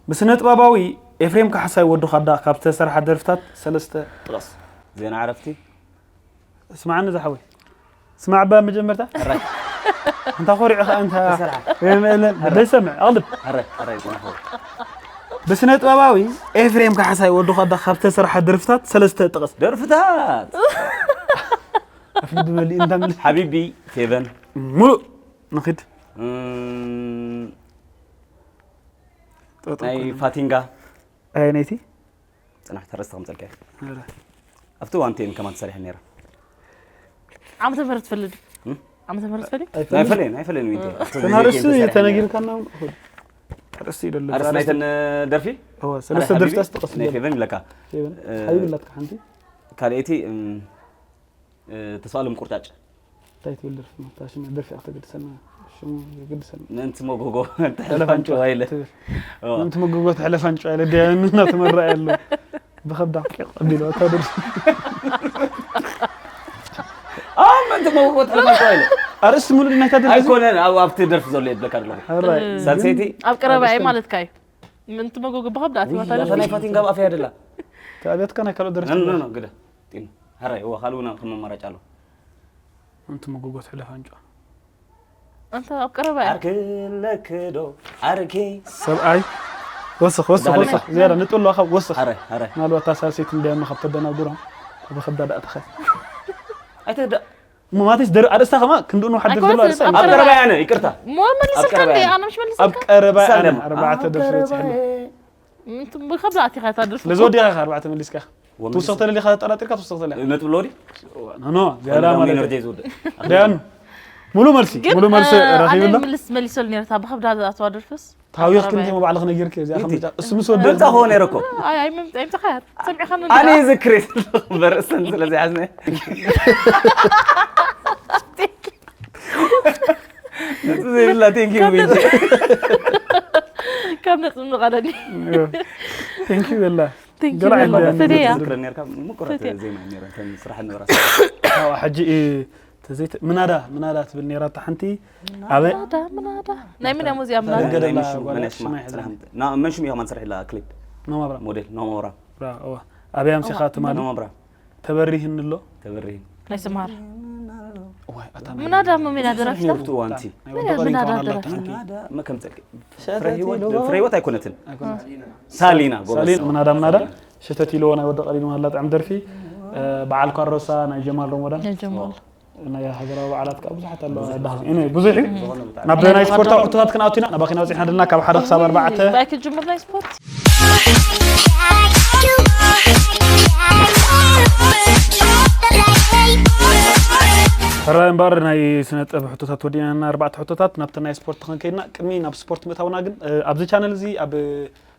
ብስነ ጥበባዊ ኤፍሬም ካሕሳይ ወዲ ኻዳ ካብ ዝተሰርሓ ደርፍታት ሰለስተ ጥቐስ። ዜና ዕረፍቲ። ስማዕኒ ዝሓወይ፣ ስማዕ እባ መጀመርታ። ሕራይ። እንታ ኾሪዑ ኸኣ እንታ ተሰርሓ። የመለን። ደይሰምዕ፣ ኣቕልብ። ሕራይ፣ ሕራይ፣ ጽናሑ። ብስነ ጥበባዊ ኤፍሬም ካሕሳይ ወዲ ኻዳ ካብ ዝተሰርሓ ደርፍታት ሰለስተ ጥቐስ። ደርፍታት! ኣፍልቢ መሊእ እንዳ መሊእ። ሓቢቢ፣ ፌቨን። ሙሉእ ንኺድ። እም፣ ጠጠው ናይ ኮነ። ፋቲንጋ። ኣይ፣ ነይቲ? ጽናሕ፣ ተረስተ ከምጸልካ እየ። ኧረ። ኣብቲ ዋንቴን ከማን ትሰርሐ ነይራ። ዓመተ ምህረት ትፈልጥ? እም? ዓመተ ምህረት ትፈልጥ? ኣይፈልጥን። ኣይፈለየን፣ ኣይፈለየን ዊንቴ። እ። ኣብቲ ተናርሱ ዜና ነይራ። ተነጊርካና እውን እኹል። ኣርእስቲ ይደሎ። ኣርእስቲ ናይተን ደርፊ? እወ፣ ሰለስተ ሓደ ደርፍታት ሓቢቢ፣ ተጠቕሱ ናይ ይደሎ። ፌቨን ይብለካ። ፌቨን፣ እ፣ ሓቢቢ ኣላትካ ሓንቲ? ካልኣይቲ፣ እም፣ እ፣ ተስፋኣለም ቁርጫጭ። እንታይ ትብል ደርፊ? እታ ሽም ደርፊ እያ ተገድሰልና። ሽሙ ይገድሰልና። ምእንቲ መጎጎ ተሕልፋ ተሕልፋ ኣንጭዋ ኢለ። ትብል። ኦ። ምእንቲ መጎጎ ተሕልፋ ኣንጭዋ ኢለ ድያ እናተመረኣ ያለው። ብኸብዳ ቂቕ ኣቢሉ እታ ደርፊ። ኣ፣ ምእንቲ መጎጎ ተሕልፋ ኣንጭዋ ኢለ። ኣርእስቲ ሙሉእ ናይታ ደርፊ? ኣይኮነን፣ ኣብ፣ ኣብቲ ደርፊ ዘሎ የብለካ ኣለኹ። ሕራይ። ሳልሰይቲ? ኣብ ቀረባ እየ ማለትካ እዩ። ምእንቲ መጎጎ ብኸብዳ ኣትይዋ እታ ደርፊ። ናይ ፋቲንጋ ኣብ ኣፍያ ደላ። ካብ ቤትካ ናይ ካልኦት ደርፊ ኖ፣ ኖ፣ ኣሎ። ኖ፣ ግደ። ጢም። ሕራይ፣ እወ፣ ካልእ እውን ከም ኣማራጭ ኣሎ። ምእንቲ መጎጎ ተሕልፋ ኣንጭዋ። ኣንታ ኣብ ቀረባ እያ። ዓርኪ ኣለኪ ዶ? ዓርኪ። ሰብኣይ። ወስኽ፣ ወስኽ፣ ዳህለ። ወስኽ። ዝያዳ ንጥሎ ካብ ወስኽ። ሕራይ፣ ሕራይ። ምናልባት እታ ሳልሰይቲ እንድያ እሞ ካብ ተደናጉሮም። ብኸብዳ ደኣ ተኸ። ኣይተደ-፣ እሞ ማቴስ ደር-፣ ኣርእስታ ከማ ክንድኡ ንውሓት ደርፊ ኣይኮነትን፣ ዘለዋ ኣርእስታ። ኣብ ኣብ ቀረባ ቀረባ እያ፣ እነ፣ ይቅርታ። እሞ መልሰካ ኣብ ቀረባ እንዴ፣ እያ። ኣነ ምሽ መልሰካ? ኣብ ቀረባ እያ፣ ሳለም። ኣነ ኣርባዕተ ኣብ ደርፊ ቀረባ በጺሐ። እያ። ምንቱ ብኸብዳ ኣቲኻ እታ ደርፊ። ስለ ዝወዲኻ ኢኻ ኣርባዕተ መሊስካ። ወመሊስ-፣ ትውስኽ ተደሊኻ ተጠራጢርካ ትውስኽ ተለ። ነጥቢ ኣሎ ድዩ? ኖ፣ ኖ፣ ዝያዳ ወይም ማለት ኤነርጂ እዩ። ዝውድእ። ደያኑ፣ ሙሉ መልሲ፣ ግን፣ ሙሉ መልሲ እ፣ ረኺቡ ኣነ ኣሎ። ምልስ መሊሰሉ ነይረ፣ እታ ብኸብዳ ዝኣተዋ ደርፍስ? ታዊኽ ኣቀራርባ ክንዲ እያ። ሞ ባዕልኽ ነጊርክ እዚኣ ይእቲ። ከምጫ-፣ እሱ ምስ ወደ ምምጻእ ክኾን ነይረ እኮ። ኣይ፣ ኣይ፣ ምምጻእ፣ ኣይምጻእ፣ ሰሚዕኻኒ ኣነ እንዲኻ? ይዝክር የለኹ፣ በርእሰን ስለ ዘይሓዝነ። ነጥቢ ዘይብላ፣ ቴንክ ዩ፣ ካብ ዊንጂ። ነጥቢ፣ ካብ ነጥቢ ምቐለኒ። ቴንክ ዩ በላ። ቴንክ ዩ ገለ በላ። ዓይነት ፈትያ። ትዝክረኒ ነርካ፣ ምቁራት ፈትያ። ዜማ ነይረን፣ እተን ስራሕ ነበራ። ኣዋ፣ ሕጂ፣ እ፣ ተዘይተ-፣ ምናዳ፣ ምናዳ ትብል ነይራ፣ እታ ሓንቲ። ኣበ-፣ ምናዳ፣ ምናዳ። ናይ መን እያ ሙዚቃ ምናዳ? ናይ ገደላ መን ሽም፣ ጓል መን ሽማ? ሽማ ይሕዛ። ጽናሕ፣ ና-፣ መን ሽም ኢኻ ማን ስራሕ ኢላ ክሊፕ? ኖማ ብራ። ሞዴል፣ ኖማ ብራ። ብራ፣ እዋ። ኣበይ ኣምሲኻ እዋ። ትማሊ? ኖማ ብራ። ተበሪህኒ ኣሎ። ተበሪህኒ። ናይ ስምሃር። እዋይ፣ ኣታ ምናዳ መን እያ ደራፊታ? ኣብቲ እዋን እቲ። ናይ ወዲ መን እያ ቀሪን ምናዳ ከማን ኣላ ደራፊታ? ሓንቲ። ምናዳ፣ መከም ጸልቂ። ሸተት ፍረ ህይወት፣ ኢልዎ። ፍረ ህይወት ኣይኮነትን። ኣይኮነትን። ሳሊና፣ ጎበዝ። ሳሊና፣ ምናዳ፣ ምናዳ። ሸተት ኢልዎ ናይ ወዲ ቀሪን መሃላ ጥዕም ደርፊ። እ፣ በዓል ኳሮሳ ናይ ጀማል ሮሞዳን። ናይ ጀማል። ናይ ሃገራዊ በዓላት ከዓ ብዙሓት ኣለዋ። ብዙሕ። ኣዳሃ-፣ እኔ ብዙሕ እዩ። ዝኾነ ብጣዕሚ። ናብ ናይ ናይ ስፖርታዊ ወዳቕ። ሕቶታት ክንኣቱ ኢና። ናባኺ ናውፂሕና ደለና ካብ ሓደ ክሳብ ኣርባዕተ። እንታይ ክጅምር ናይ ስፖርት? ሕራይ እምበኣር ናይ ስነ ጥበብ ሕቶታት ወዲእና ኣርባዕተ ሕቶታት ናብቲ ናይ ስፖርት ክንከይድና ቅድሚ ናብ ስፖርት ምእታውና ግን፣ እ፣ ኣብዚ ቻነል እዚ ኣብ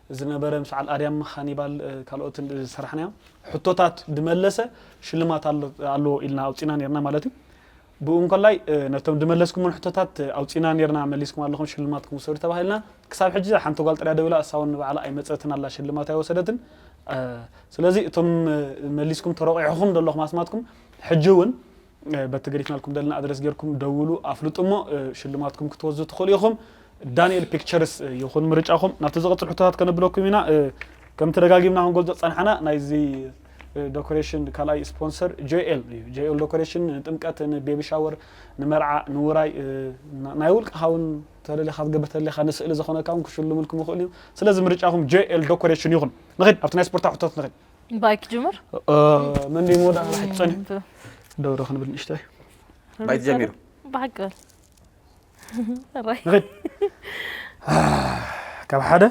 ዝነበረ ምስ በዓል ኣርያም ሃኒባል፣ እ፣ ካልኦትን ዝሰራሕናዮ ሕቶታት ድመለሰ ሽልማት ኣሎ-፣ ኣለዎ ኢልና ኣውፂና ነርና ማለት እዩ። ብኡ እንኮላይ፣ እ፣ ነቶም ድመለስኩምን ሕቶታት፣ እ፣ ኣውፂና ነርና መሊስኩም ኣለኹም ሽልማትኩም ውሰዱ ተባሂልና። ክሳብ ሕጂ ሓንቲ ጓል ጥርያ ደዊላ እሳ እውን ንባዕላ ኣይመፀትን ኣላ ሽልማት ኣይወሰደትን። እ፣ ስለዚ እቶም፣ እ፣ መሊስኩም ተረቂሕኹም ዘለኹም ኣስማትኩም ሕጂ እውን እ፣ በቲ ገዲፍናልኩም ዘለና ኣድረስ ጌርኩም ደውሉ፣ ኣፍልጡ እሞ፣ እ፣ ሽልማትኩም ክትወስዱ ትኽእሉ ኢኹም። ዳንኤል ፒክቸርስ፣ እ፣ ይኹን ምርጫኹም። ናብቲ ዝቕጽል ሕቶታት ከነብለኩም ኢና። እ፣ ከምቲ ደጋጊምና ክንገልጾ ዝጸናሕና ናይዚ፣ እ፣ ዶኮሬሽን ካልኣይ ስፖንሰር ጆኤል እዩ። ጆኤል ዶኮሬሽን ንጥምቀት፣ ንቤቢ ሻወር፣ ንመርዓ፣ ንውራይ፣ እ፣ ና-፣ ናይ ውልቅኻ እውን ተደሊኻ ክትገብር ተደሊኻ ንስእሊ ዝኾነካ እውን ክሽልሙልኩም ይኽእሉ እዩ። ስለዚ ምርጫኹም ጆኤል ዶኮሬሽን ይኹን። ንኺድ፣ ኣብቲ ናይ ስፖርታዊ ሕቶታት ንኺድ። ባይ ክጅምር? እ፣ መን ድዩ መወዳእታ ክሓት ጸኒሑ? እም፣ ብ-፣ ደው ዶ ክንብል ንእሽተይ? ባይ ትጀሚሩ። ብሓቂ በል። ራይ። ንኺድ። ካብ ሓደ?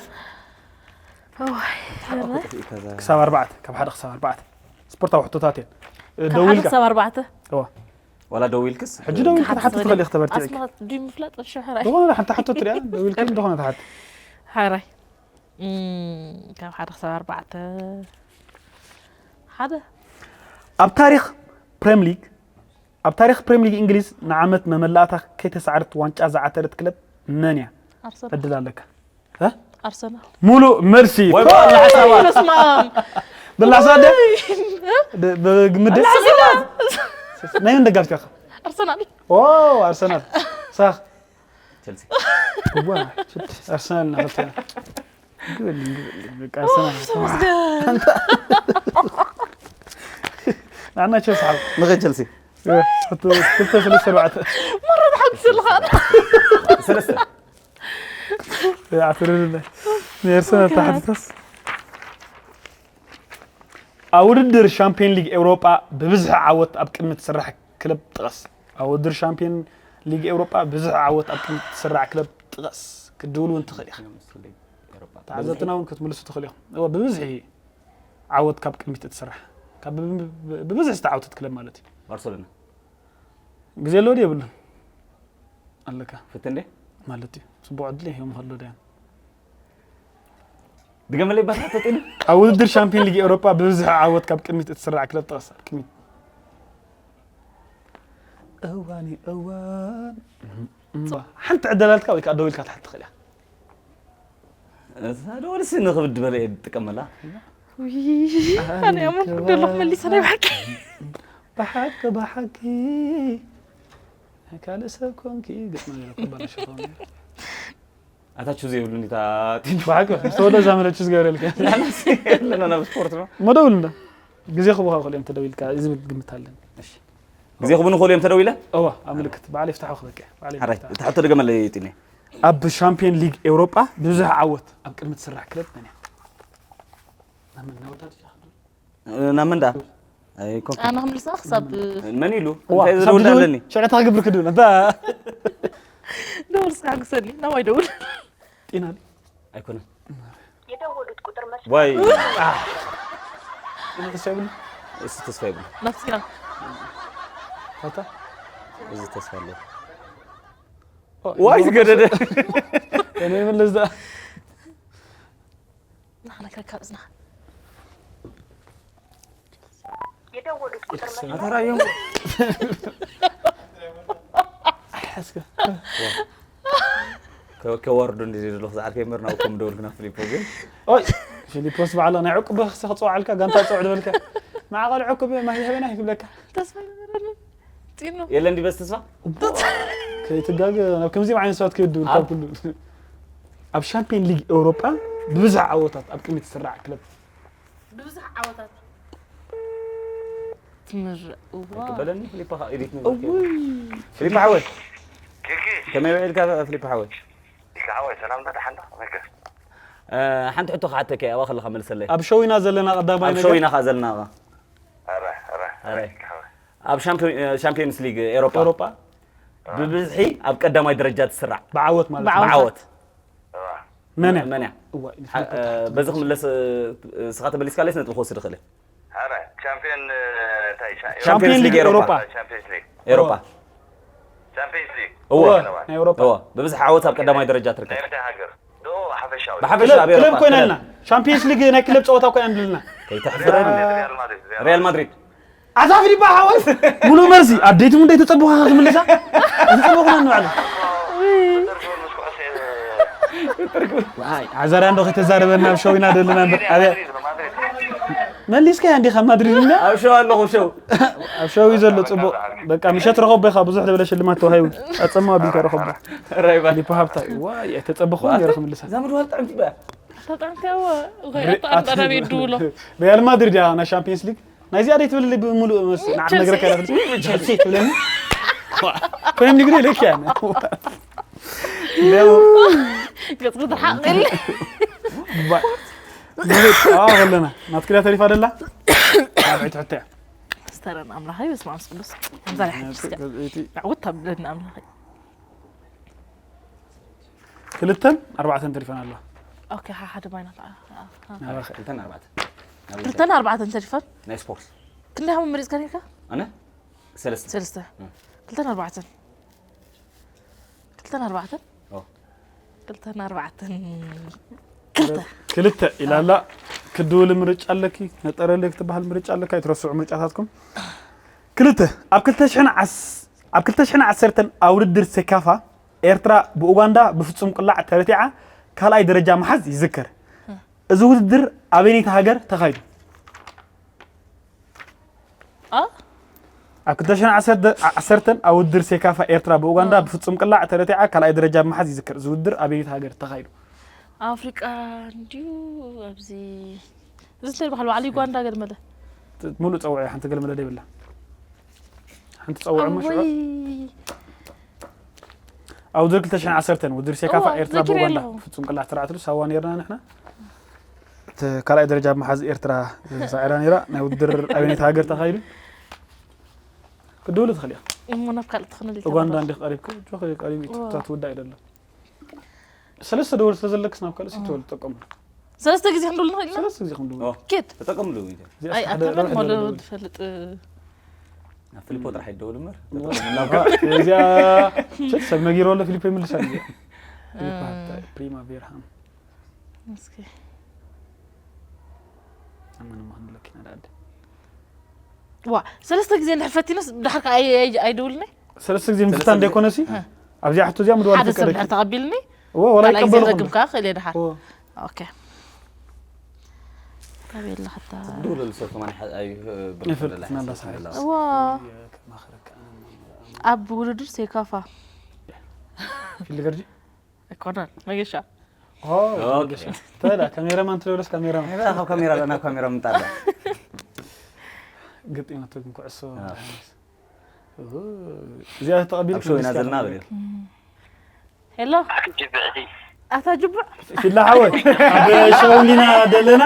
እዋይ፣ ራይ። ክሳብ ኣርባዕተ፣ ካብ ሓደ ክሳብ ኣርባዕተ። ስፖርታዊ ሕቶታት እየን። እ፣ ካብ ደው ሓደ ኢልካ? ክሳብ ኣርባዕተ? እዋ። ዋላ ደው ኢልክስ? ሕጂ ደው ኢልካ ክትሓትት ትኽእል ኢኺ፣ ተበርቲዕኪ። ኣስማት ድዩ ምፍላጥ? እሺ፣ ሕራይ። ዝኾነ ሓንቲ ሓቶ ትሪኣ፣ ደው ኢልኪ ዝኾነ ትሓት። ሕራይ። እም፣ ካብ ሓደ ክሳብ ኣርባዕተ። ሓደ። ኣብ ታሪኽ ፕሬም ሊግ፣ ኣብ ታሪኽ ፕሬም ሊግ እንግሊዝ ንዓመት መመላእታ ከይተሳዕረት ዋንጫ ዝዓተረት ክለብ መን እያ? ኣርሰናል። ዕድል ኣለካ። እ? ኣርሰናል። ሙሉእ መልሲ። ወይ በላ ሓሳባት። በስመ ኣብ። በላ ሓሳባት ደ? ወይ። ደ-፣ በግምት ደ-? ኣርሰናል። ናይ መን ደጋፊ ኢኻ? ኣርሰናል። ኦ፣ ኣርሰናል። ሳኽ። ቸልሲ። እዋ፣ ቸልሲ። ኣርሰናል እና ኸልተ። ግበልኝ፣ ግበልኝ፣ በቃ፣ ሰማይ። ተመስገን። ንዓና ቸልሲ ሓው። ንኸይ ቸልሲ ሕቶ ክልተ፣ ሰለስተ፣ ኣርባዕተ። መረ ተሓጉስ ኣለኻ። ሰለስተ ኣትርድለ። ንኤርሰናል ተሓትተስ። ኣብ ውድድር ሻምፒዮን ሊግ ኤውሮጳ ብብዝሒ ዓወት ኣብ ቅድሚ ትስራሕ ክለብ ጥቀስ። ኣብ ውድድር ሻምፒዮን ሊግ ኤውሮጳ ብብዝሒ ዓወት ኣብ ቅድሚ ትስራሕ ክለብ ጥቀስ። ክድውል እውን ትኽእል ኢኻ። ተዓዘብትና እውን ክትምልሱ ትኽእሉ ኢኹም። እወ፣ ብብዝሒ ዓወት ካብ ቅድሚት እትስራሕ። ካብ ብ-፣ ብ-፣ ብብዝሒ ዝተዓወተት ክለብ ማለት እዩ። ባርሰሎና ግዜ ኣሎ ድዩ የብሉን? ኣለካ ፍትን ደ ማለት እዩ። ጽቡቕ ዕድል ይህቦም ከሎ ድያን። ድገመለይ ባታ ተጥኒ ኣብ ውድድር ሻምፒዮን ሊግ ኤውሮጳ ብብዝሒ ዓወት ካብ ቅድሚት እትስራዕ ክለብ ጥቀስ። ኣብ ቅድሚት እዋን እዩ፣ እዋን። እምባ። ሓንቲ ዕደላልካ ወይ ከዓ ደው ኢልካ ትሓት ትኽእል ኢኻ። እዛ ደወልሲ ንኽብድ በለ እየ ዝጥቀመላ። ውይ፣ ኣነ እያ መን ደሎ መሊሰ ናይ ብሓቂ። ብሓቂ፣ ብሓቂ ካልእ ሰብ ኮንኪ ግጥሚ ገይረ ክባላሸ ከውን። ኣታችሁ ዘይብሉኒ እታ ብሓቂ ምስ ተወልደ እዛ መለች ዝገብረልካ። ኣለና ናብ ስፖርት ነው። መደውል እንዳ ግዜ ክቡኻ ክልኦም ተደዊልካ ዝብል ግምት ኣለኒ። ግዜ ክቡን ኾልዮም ተደዊለ እዋ ኣብ ምልክት ባዕለ ይፍታሑ ክበቀ ባዕለ ሓራይ እቲ ሕቶ ድገመለይ ጢኒ ኣብ ሻምፒዮን ሊግ ኤውሮጳ ብብዝሒ ዓወት ኣብ ቅድሚ ትስራሕ ክለብ መን እያ? ናብ መን ናወዳድ ኢኻ? ናብ መን ደኣ ኣይኮን ኣነ ክምልሳ ክሳብ መን ኢሉ እዋ እንታይ ዝደውል ኣለኒ ሽዕታ ክግብር ክድብል እንታ ደውል ስሓግሰኒ ናባይ ደውል ጢና ኣይኮነን የደወሉት ቁጥር መስ ዋይ ተሰብሉ እሱ ተስፋ ይብሉ ናፍሲና ታታ እዚ ተስፋ ኣሎ ዋይ ዝገደደ እኔ ምን ለዛ ንኽነግረካ እዝና የደወሉት ቁጥር መስ ኣተራዮም ሓስከ ከወርዶ እንደዚ ዘለኹ ዝዓርከ ይመር ናብ ኮም ደውልክ ናብ ፊሊፖ ግን ኦይ ፊሊፖስ በዓላ ናይ ዕቁብ ክሰ ክፅዋዓልካ ጋንታ ፅውዕ ዝበልካ ማዕቐል ዕቁብ ማይ ህበና ይብለካ ተስፋ ይነበረኒ ጢኑ የለ እንዲ በስ ተስፋ ከይትጋገ ናብ ከምዚኦም ዓይነት ሰባት ከየድብል ካብ ኩሉ ኣብ ሻምፒዮን ሊግ ኤውሮጳ ብብዝሒ ዓወታት ኣብ ቅድሚት ዝስራዕ ክለብ ብብዙሕ ዓወታት ትምር እዋ በለኒ ፊሊፖ ኢዲት ፊሊፖ ሓወይ ኪኪ ከመይ ውዒልካ ፊሊፖ ሓወይ ኢካ ሓወይ ሰላምታ ደሓንዶ መገ ሓንቲ ሕቶ ክሓተከ ኣብኣ ከለካ መልሰለይ ኣብ ሸዊና ዘለና ቀዳማይ ኣብ ነገር ሸዊና ከኣ ዘለና ኣረ ኣረ ኣረ ኣብ ሻምፒዮንስ ሊግ ኤሮፓ ኤውሮጳ ብብዝሒ ኣብ ቀዳማይ ደረጃ ትስራዕ ብዓወት ማለት ብዓወት። ብዓወት መን እያ? መን እያ እዋ፣ በዚ ክምለስ እስኻ ተመሊስካ ለይስ ነጥቢ ክወስድ ይኽእል ኣረ ቻምፒዮን እንታይ ቻምፒዮን ሊግ ኤውሮጳ ቻምፒዮንስ ሊግ ኤሮፓ ቻምፒዮንስ ሊግ እወ ናይ ኤውሮጳ እወ ብብዝሒ ዓወት ኣብ ቀዳማይ ደረጃ ትርከብ ናይ ምንታይ ሃገር ዶ ሓፈሻዊ ብሓፈሻ ኣብ ክለብ ኤሮፓ ኮይና ኣለና ቻምፒዮንስ ሊግ ናይ ክለብ ፀወታ ኮይና ኣለና ከይተሕፍረኒ ሪያል ማድሪድ ሪያል ማድሪድ ኣዛ ፊሊፓ ሓወይ ሙሉ መልሲ ኣዴትም እንደ ተፀብኻ ክትምልሳ ተፀብኹና ንባዕሉ ምስ ኩዕሶ ዋይ ዓዘራ እንዶ ከይተዛረበና ኣብ ሸዊና ደለና እንዶ ኣበ ማድሪድ መሊስካ እንዲ ካብ ማድሪድ እንዳ ኣብ ሸው ኣለኹ ሸው ኣብ ሸዊ ዘሎ ፅቡቅ በቃ ምሸት ረኸቦ ኢኻ ብዙሕ ዝበለ ሽልማት ተዋሂቡ ኣፀማ ቢልካ ረኸቦ ራይባ ፊሊፓ ሃብታ ዋይ ኣይተፀበኹም ነይረ ክምልሳ እዛ ምድዋል ጥዕምቲ በያ ተጣምቲ ኣዋ ኣጣምጣና ቤት ድውሎ ሪያል ማድሪድ ያ ናይ ሻምፒየንስ ሊግ ናይዚኣ ደይ ትብልለይ ብምሉእ መስ ንዓኽ ነግረካ ኢለ ቸልሲ ትብለኒ ኮይኖም ንግዲ ኢለኪ ያ ገጽ ክትሓቕል ከለና ናትክዳ ተሪፋ ደላ ራብዒት ሕቶ እያ ስተረን ኣምላኸይ በስመ ኣብ ቅዱስ ዛሬ ሓንቲ እስኪ ዕውት ታብለኒ ኣምላኸይ ክልተን ኣርባዕተን ተሪፈን ኣለዋ ኦኬ ሓደ ባይና ክልተን ኣርባዕተን ክልተን ኣርባዕተን ተሪፈን ናይ ስፖርት ክንደይ ሃሙ መሪፅካ ነርካ ኣነ ሰለስተ ሰለስተ ክልተን ኣርባዕተን ክልተን ኣርባዕተን ኦ። ክልተን ኣርባዕተን ክልተ ክልተ ኢላላ ክድውል ምርጫ ኣለኪ ነጠረለ ክትበሃል ምርጫ ኣለካ ኣይትረስዑ ምርጫታትኩም ክልተ ኣብ ክልተ ሽሕን ዓስ- ኣብ ክልተ ሽሕን ዓሰርተን ኣብ ውድድር ሴካፋ ኤርትራ ብኡጋንዳ ብፍጹም ቅላዕ ተረቲዓ ካልኣይ ደረጃ ምሓዝ ይዝከር እዚ ውድድር ኣበይነይቲ ሃገር ተኻይዱ ኣ ኣብ ክልተ ሽሕን ዓሰርተን ኣብ ውድድር ሴካፋ ኤርትራ ብኡጋንዳ ብፍጹም ቅላዕ ተረቲዓ ካልኣይ ደረጃ ብምሓዝ ይዝከር እዚ ውድድር ኣበይነይቲ ሃገር ተኻይዱ ኣፍሪቃ እንድዩ ኣብዚ እዚ እንታይ ይበሃል ባዕሉ ዩጋንዳ ገልመለ ሙሉእ ፀውዒ ሓንቲ ገልመለ ደይብላ ሓንቲ ፀውዒ እሞ ሽዑ ወይ ኣብ ውድድር ክልተ ሽሕን ዓሰርተን ውድድር ሴካፋ እዋ፣ ኤርትራ ዘኪረ ብኡጋንዳ ኣለኹ። ፍጹም ቅላዕ ተራእትሉ ሳዋ ነይርና ንሕና እቲ ካልኣይ ደረጃ ኣብ መሓዝ ኤርትራ ተሳዒራ ነይራ ናይ ውድድር ኣበይነይቲ ሃገር ተኻይዱ ክድውሉ ትኽእል ኢኻ እሞ ናብ ካልእ ትኽንል ኡጋንዳ እንዲ ቀሪብካ ጆኸ ቀሪብ ኢትዮጵያ ትውዳእ ይደሎ ሰለስተ ደወል ስለዘለክስ ናብ ካልእ ሲትወል ትጠቀሙ ሰለስተ ግዜ ክንድውል ንኽእል ኢና ሰለስተ ግዜ ክንድውል ኦ፣ ኬት ተጠቀምሉ ኢንተ ኣይ ኣተመን ሞሎ ዝፈልጥ ናብ ፊሊፖ ጥራሕ ይደውል እምበር እዚኣ ሸት ሰብ ነጊሮ ኣሎ ፊሊፖ ይምልሳ እዩ ፊሊፖ ሃብታይ ፕሪማቬራ ሃም እስኪ ኣመን ማን ለኪና ዳድ ዋ ሰለስተ ግዜ እንድሕር ፈቲነስ ድሓር ከ ኣይ- ኣይ- ኣይደውልኒ ሰለስተ ግዜ ምፍታን ደይኮነሲ ኣብዚኣ ሕቶ እዚኣ ምድዋል ሓደ ሰብ ፍቀደኪ ድሕር ተቐቢልኒ እዎ ወላ ካልኣይ ግዜ ይቀበልኹም ዘግብካ ክእል እየ ድሓር እዎ ኦኬ ካበይ ኣለኽታ ደውለሉ ሰብ ከማን ኣይ ይፈልጥና እንዳሳሓት እዋ ኣብ ውድድር ሴካፋ ፊልድ ገርጂ ኣይኮነን መገሻ ኦኬ። ተላ ካሜራማን ትለውለስ ካሜራማን ካብ ካሜራ ናብ ካሜራ ምጣዳ ግጥም ኣቶ ግን ኩዕሶ እዚኣ ተቐቢል ኣብ ሸው ኢና ዘለና በል ሄሎ ኣታ ጅቡዕ ፊላ ሓወይ ኣብ ሸው እንዲና ደለና